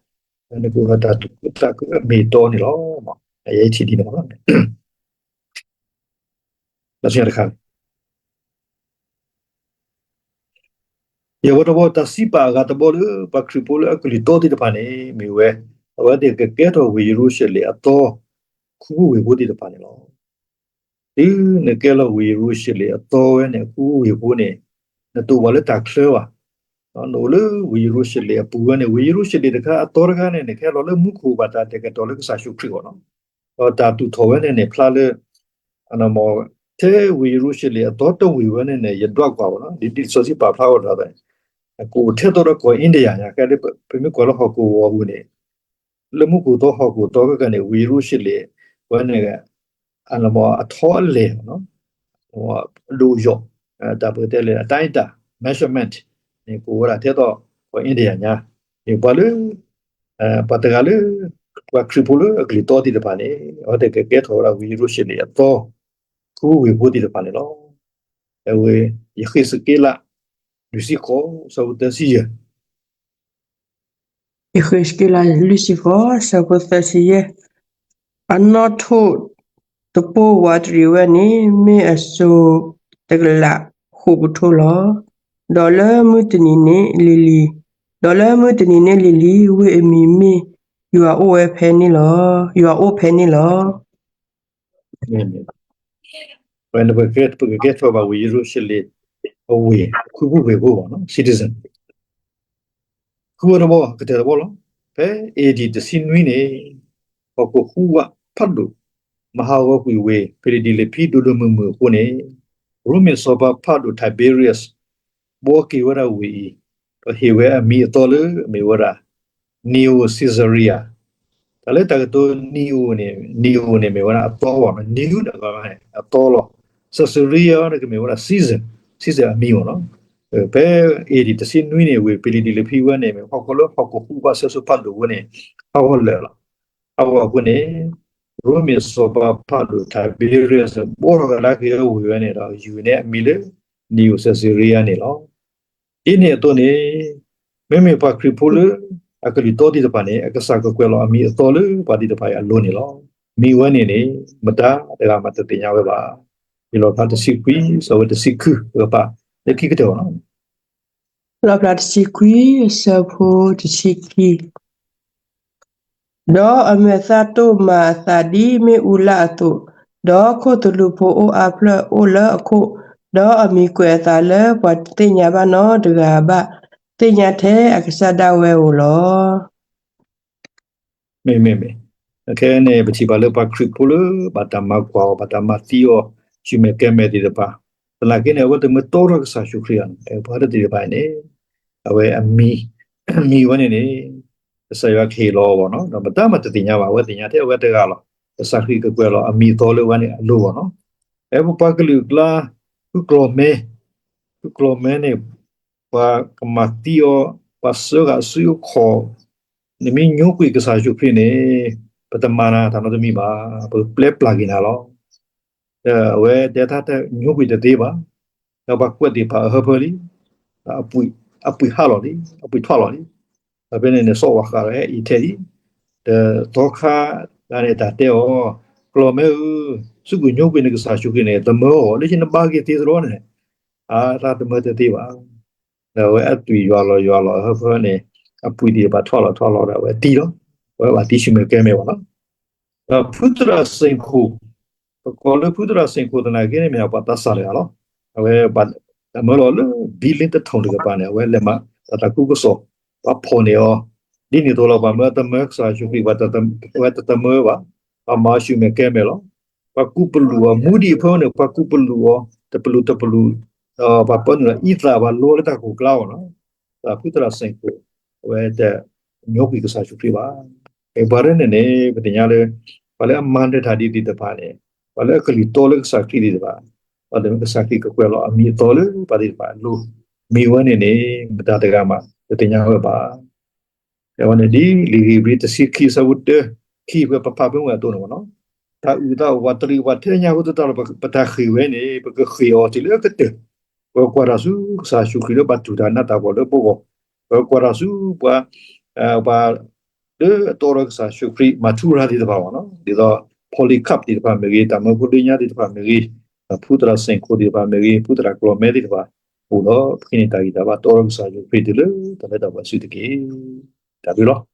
နကအိၣ်ဒီးတၢ်သူၣ်ခုသးခုအမ့ၢ်အတီန့ၣ်လီၤ. ယဲထံၣ်ဒ်န့ၣ်လီၤ. ယဝဲတဘီ တၢ်စံးပာ်အဂၤတဘီလၢ ပှၤခရံာ်ဖိလၢအကလုၢ်တီသ့ၣ်တဖၣ်န့ၣ် မ့ၢ်ဝဲ အဝဲသ့ၣ်ကကဲထီၣ်ဝ့ၢ်ယရူၤၡလ့ၣ်အသီ ခူဖိဝ့ၢ်ဖိသ့ၣ်တဖၣ်န့ၣ်လီၤ. တုၤနကဲလီၤဝ့ၢ်ယရူၤၡလ့ၣ်အသီဝဲန့ၣ် ခူဖိဝ့ၢ်ဖိန့ၣ် နတအိၣ်ဘၣ်လၢတၢ်ချၢဘၣ်. နအိၣ်လၢဝ့ၢ်ယရူၤၡလ့ၣ်အပူၤဝဲန့ၣ် ဝ့ၢ်ယရူၤၡလ့ၣ်တခါ အသီတခါန့ၣ် နကဟဲလီၤလၢမူခိၣ်ဘၣ်တၢ်ဒဲးကတီၤလၢကစၢ်ယ့ၣ်ၡူးခရံာ်အဂီၢ်လီၤ. ဒီးတၢ်သူၣ်ထီၣ်ဝဲန့ၣ်န့ၣ် ဖျါလၢ ထဲဝ့ၢ်ယရူၤၡလ့ၣ်အသီတဝ့ၢ်ဝဲန့ၣ်န့ၣ် ယဒွးကွၢ်အီၤလီၤ. ဒ်လံာ်စီဆှံပာ်ဖျါဝဲဒၣ် ကအိၣ်ထဲသိးဒီးကီၢ်အ့ဒံယါညါ ကဲလၢပမ့ၢ်ကွၢ်လၢဟီၣ်ကဝီၤအပူၤန့ၣ် လၢမူခိၣ်သီဟီၣ်ကဝီၤသီခဲကနံၣ်န့ၣ် ဝ့ၢ်ယရူၤၡလ့ၣ်ဝဲန့ၣ် အထီအလဲၢ် အဒိၣ်အယိာ် တၢ်ပကတဲလၢအတၢ်အံၤတၢ် measurement န့ၣ် ကအိၣ်ဝဲဒၣ်ထဲသိးကီၢ်အ့ဒံယါညါ န့ၣ် ပှၤလၢ ပှၤတဂၤလၢ ပှၤခရံာ်ဖိလၢအကလုၢ်တီသ့ၣ်တဖၣ်န့ၣ် အဝဲသ့ၣ်ကကဲထီၣ်ဝဲဒၣ်ဝ့ၢ်ယရူၤၡလ့ၣ်အသီ ခူဝ့ၢ်ဖိသ့ၣ်တဖၣ်န့ၣ်လီၤ. အဝဲ ယဃ့းစက့လး လွံၢ်ဆံဃိး ဆၢဖိသၢဆံယဲၢ် ယဃ့းစက့လး လွံၢ်ဆံဃိး ဆၢဖိသၢဆံယဲၢ်, အနီၣ်ထိးတပိၢ်ဝးတရံးဝဲန့ၣ် မ့ၢ်အစိၤတကလးဃိးကထိလီၤ. ဒီးလၢမုၢ်တနံၤန့ၣ်လံၤလံၤ, ဒီးလၢမုၢ်တနံၤန့ၣ်လံၤလံၤ ဝ့ၢ်အမံၤမ့ၢ်ယွၤအိၣ်ဝဲဖဲန့ၣ်လီၤ, ယွၤအိၣ်ဖဲန့ၣ်လီၤ. ပကကဲထီၣ်ဘၣ်ဝ့ၢ်ယရူၤၡလ့ၣ်အဝ့ၢ် ခူဖိဝ့ၢ်ဖိ citizen ဃုဝဲတဘီ ကတၢၢ်တဘီလီၤ. ဖဲ A D တဆံနွံန့ၣ် ဟီၣ်ခိၣ်ဟူးဝးဖးဒိၣ် မၤဟးဂီၤကွံာ်ဝ့ၢ် ဖံလံးပံးလံးဖံ ဒိၣ်ဒိၣ်မုၢ်မုၢ်အဃိန့ၣ် ရိမ့ၤစီၤပၤဖးဒိၣ် Tiberius ဘှီက့ၤဝဲဒၣ်ဝ့ၢ်အံၤ ဒီးဟ့ၣ်ဝဲအမံၤအသီလၢအမ့ၢ်ဝဲဒၣ် Neo Caesarea တၢ်လၢတၢ်ကတိၤ Neo န့ၣ် Neo န့ၣ်မ့ၢ်ဝဲဒၣ်အသီလီၤ. New န့ၣ် အသီလီၤ. Caesarea န့ၣ်ကမ့ၢ်ဝဲဒၣ် Caesar, Caesar အမံၤလီၤ. ဖဲ A D တဆံနွံန့ၣ် ဝ့ၢ်ဖံလံးပံးလံးဖံဝဲန့ၣ် မ့ၢ်ဟီၣ်ခိၣ်လၢဟီၣ်ခိၣ်ဟူးဝးဆဲးစိၤဖးဒိၣ်ဝဲန့ၣ် ဟးဂီၤလၢာ်လီၤ. အဝဲအဃိန့ၣ် ရိမ့ၤစီၤပၤဖးဒိၣ် Tiberius ဘှီထီၣ်ကဒါက့ၤဝ့ၢ်ဝဲန့ၣ်ဒီး ယူၤန့ၢ်အမံၤလၢ Neo Caesarea န့ၣ်လီၤ. ဒ်န့ၣ်အသိးန့ၣ် မ့မ့ၢ်ပှၤခရံာ်ဖိလၢ အကလုၢ်တီသ့ၣ်တဖၣ်န့ၣ် အကစၢ်ကကွဲးလီၤအမံၤအသီလၢပှၤသ့ၣ်တဖၣ်အံၤအလိၤန့ၣ်လီၤ. မံၤဝဲန့ၣ်န့ၣ် မတၤတဂၤမးတသ့ၣ်ညါဝဲဘၣ်. လီၣ်ဖျါတဆံခွံ ဆၢဖိတဆံခံ ပကဖးလၢခံကတၢၢ်လီၤ. လီၣ်ဖျါတဆံခွံ ဆၢဖိတဆံခံ ဒီးအမဲာ်သၣ်ဒိၣ်မးအသးဒ်မ့ၣ်အူလၣ်အသိး, ဒီးခိၣ်သလုးဖိအိၣ်အါဖျၢၣ်အိၣ်လၢအခိၣ်, ဒီးအမံၤကွဲးအသးလၢပှၤတသ့ၣ်ညါဘၣ်နီတဂၤဘၣ်, သ့ၣ်ညါထဲအကစၢ်ဒၣ်ဝဲဧိၤလီၤ. မ့မ့ၢ်မ့ၢ်, ခဲအံၤန့ၣ် ပထံၣ်ဘၣ်လၢပှၤခရံာ်ဖိလၢ ဘၣ်တၢ်မၤကွၢ်အီၤ ဘၣ်တၢ်မၤသံအီၤ ဆူၣ်မဲာ်ကဲမဲာ်သ့ၣ်တဖၣ်, သနာ်က့န့ၣ် အဝဲတမ့ၢ်တီထီၣ်ကစၢ်ယ့ၣ်ၡူးခရံာ်ဘၣ်န့ၣ် ပှၤတသ့ၣ်တဖၣ်အံၤန့ၣ် အဝဲအမံၤ, မံၤဝဲန့ၣ်န့ၣ် ကစၢ်ယွၤကဟ့ၣ်လီၤအီၤဘၣ်နီၤ, ဒီးမတၤမးတသ့ၣ်ညါဘၣ်, အဝဲသ့ၣ်ညါထဲအဝဲတဂၤလီၤ. ကစၢ်ခရံာ်ကကွဲးလီၤအမံၤအသီလၢဝဲန့ၣ်အလိၤဘၣ်နီၤ. ဖဲပပှၤကလုာ်အကျါ ဖုကျီၢ်မဲ, ဖုကျီၢ်မဲန့ၣ် ပှၤကမၤသံအီၤ, ပှၤစၢဃာ်အစုအခီၣ်, နမ့ၢ်ညိကွံာ်ကစၢ်ယ့ၣ်ၡူးခရံာ်န့ၣ် ပတမၤနၤတၢ်နီတမံၤဘၣ်, ပကပျဲပျၢ်က့ၤနၤလီၤ. ဒီးအဝဲတဲတၢ်တညိကွံာ်တသ့ဘၣ်. ဒီးပှၤကွဲးသ့ၣ်တဖၣ်အဟၢဖၢလံ, ဒီးအပှ့ၤဟးလီၤလံ, အပှ့ၤထွးလီၤလံ. ဒီးဖဲန့ၣ်န့ၣ် စီၤဝၣ်ဃးဒီးဟဲအံၤထဲအံၤ, ဒီးသီခါတဂၤန့ၣ်တၢ်တဲအီၤ, ကျီၢ်မဲဧၢ, စူးကွံာ်ညိကွံာ်နကစၢ်ယ့ၣ်ၡူးခရံာ်န့ၣ် သမၢအီၤ, လၢယနဘါက့ၤသ့သရီန့ၣ် အတၢ်တမၢတသ့ဘၣ်. ဒီးအဝဲအသွံၣ်ယွၤလီၤယွၤလီၤအဟၢဖၢန့ၣ် အပှ့ၤသ့ၣ်တဖၣ်ထွးလီၤထွးလီၤဒီးအဝဲသံလီၤ. အဝဲဘၣ်သံဆူၣ်မဲာ်ကဲမဲာ်ဘၣ်လီၤ. ဒီးဖုသရၣ်စ့ၣ်ခိၣ်, ပကိးလၢဖုသရၣ်စ့ၣ်ခိၣ်သနာ်က့န့ၣ်မ့ၢ်ပှၤသးစၢ်တဂၤလီၤ. အဝဲဘၣ်တၢ်မၢလီၤလၢ ဘံလ့တထိၣ်တကပၤန့ၣ် အဝဲလဲၤမၤတၢ်သးခုကစီၣ်, ပှၤဖီၣ်န့ၢ်အီၤ, ဒ်န့ၣ်အသိးလီၤ ပှၤမၢတမၢကစၢ်ယ့ၣ်ၡူးခရံာ် ပှၤတတမၢဘၣ်, ပှၤမၤဆူၣ်မဲာ်ကဲမဲာ်လီၤ. ပှၤကူးပလူးအီၤ မူဒံးအဖၢန့ၣ် ပှၤကူးပလူးအီၤ တပလူးတပလူး, ဒီးပှၤပၢနုာ်လီၤအံသၣ် ပှၤလီလၢတၢ်ကိၢ်ကျါအီၤလီၤ. ဒီးဖုသရၣ်စ့ၣ်ခိၣ် အဝဲတညိကွံာ်ကစၢ်ယ့ၣ်ၡူးခရံာ်ဘၣ်. ပှၤဒ်န့ၣ်န့ၣ် ပသ့ၣ်ညါလၢ ပှၤလၢအမၤနၢၤတၢ်ဒ်သ့ၣ်တဖၣ်န့ၣ် ပှၤလၢအကလုၢ်တီလၢကစၢ်ခရံာ်သ့ၣ်တဖၣ်, ပှၤတမ့ၢ်ကစၢ်ခရံာ်ကကွဲးလီၤအမံၤအသီလၢပှၤသ့ၣ်တဖၣ်အလိၤ, မံၤဝဲန့ၣ်န့ၣ် မတၤတဂၤမး တသ့ၣ်ညါဝဲဘၣ်. အဝဲန့ၣ်ဒ်လံာ်ဧ့ၤဘြံၤတဆံခံ ဆၢဖိတၢ ခံဖဲပဖးဖဲဝဲအသိးန့ၣ်မ့ၢ်နီၤ, တၢ်အုၣ်သးအီၣ် ပှၤတရံးပှၤထဲညါအဃိသတးဒီး ပတၢ်ဃ့ၢ်ဝဲန့ၣ် ပကဃ့ၢ်အီၤတုၤလၢအကတၢၢ်, ပကွၢ်တၢ်ဆူကစၢ်ယ့ၣ်ၡူးခရံာ်လၢပာ်တူၢ်တၢ်နးတၢ်ဖှီၣ်လၢပဂီၢ်, ပကွၢ်တၢ်ဆူပှၤ ပှၤ လၢအတီဒီးကစၢ်ယ့ၣ်ၡူးခရံာ် မၤထူရၤသ့ၣ်တဖၣ်မ့ၢ်နီၤ, ဒ်သိး Polycarp သ့ၣ်တဖၣ်မ့ၢ်ဂ့ၤ, တၢ်မၢဖိလၢညါသ့ၣ်တဖၣ်မ့ၢ်ဂ့ၤ, ဖုသရၣ်စ့ၣ်ခိၣ်သ့ၣ်တဖၣ်မ့ၢ်ဂ့ၤ, ဖုသရၣ်ကျီၢ်မဲသ့ၣ်တဖၣ် အိၣ်ဒီးပဃ့န့ၢ်တၢ်ဂံၢ်တၢ်ဘါ တီဒီးကစၢ်ယ့ၣ်ၡူးခရံာ်တုၤလၢတၢ်လၢတၢ်ပှဲၤစုတက့ၢ်. တၢ်ဘျုးလီၤ.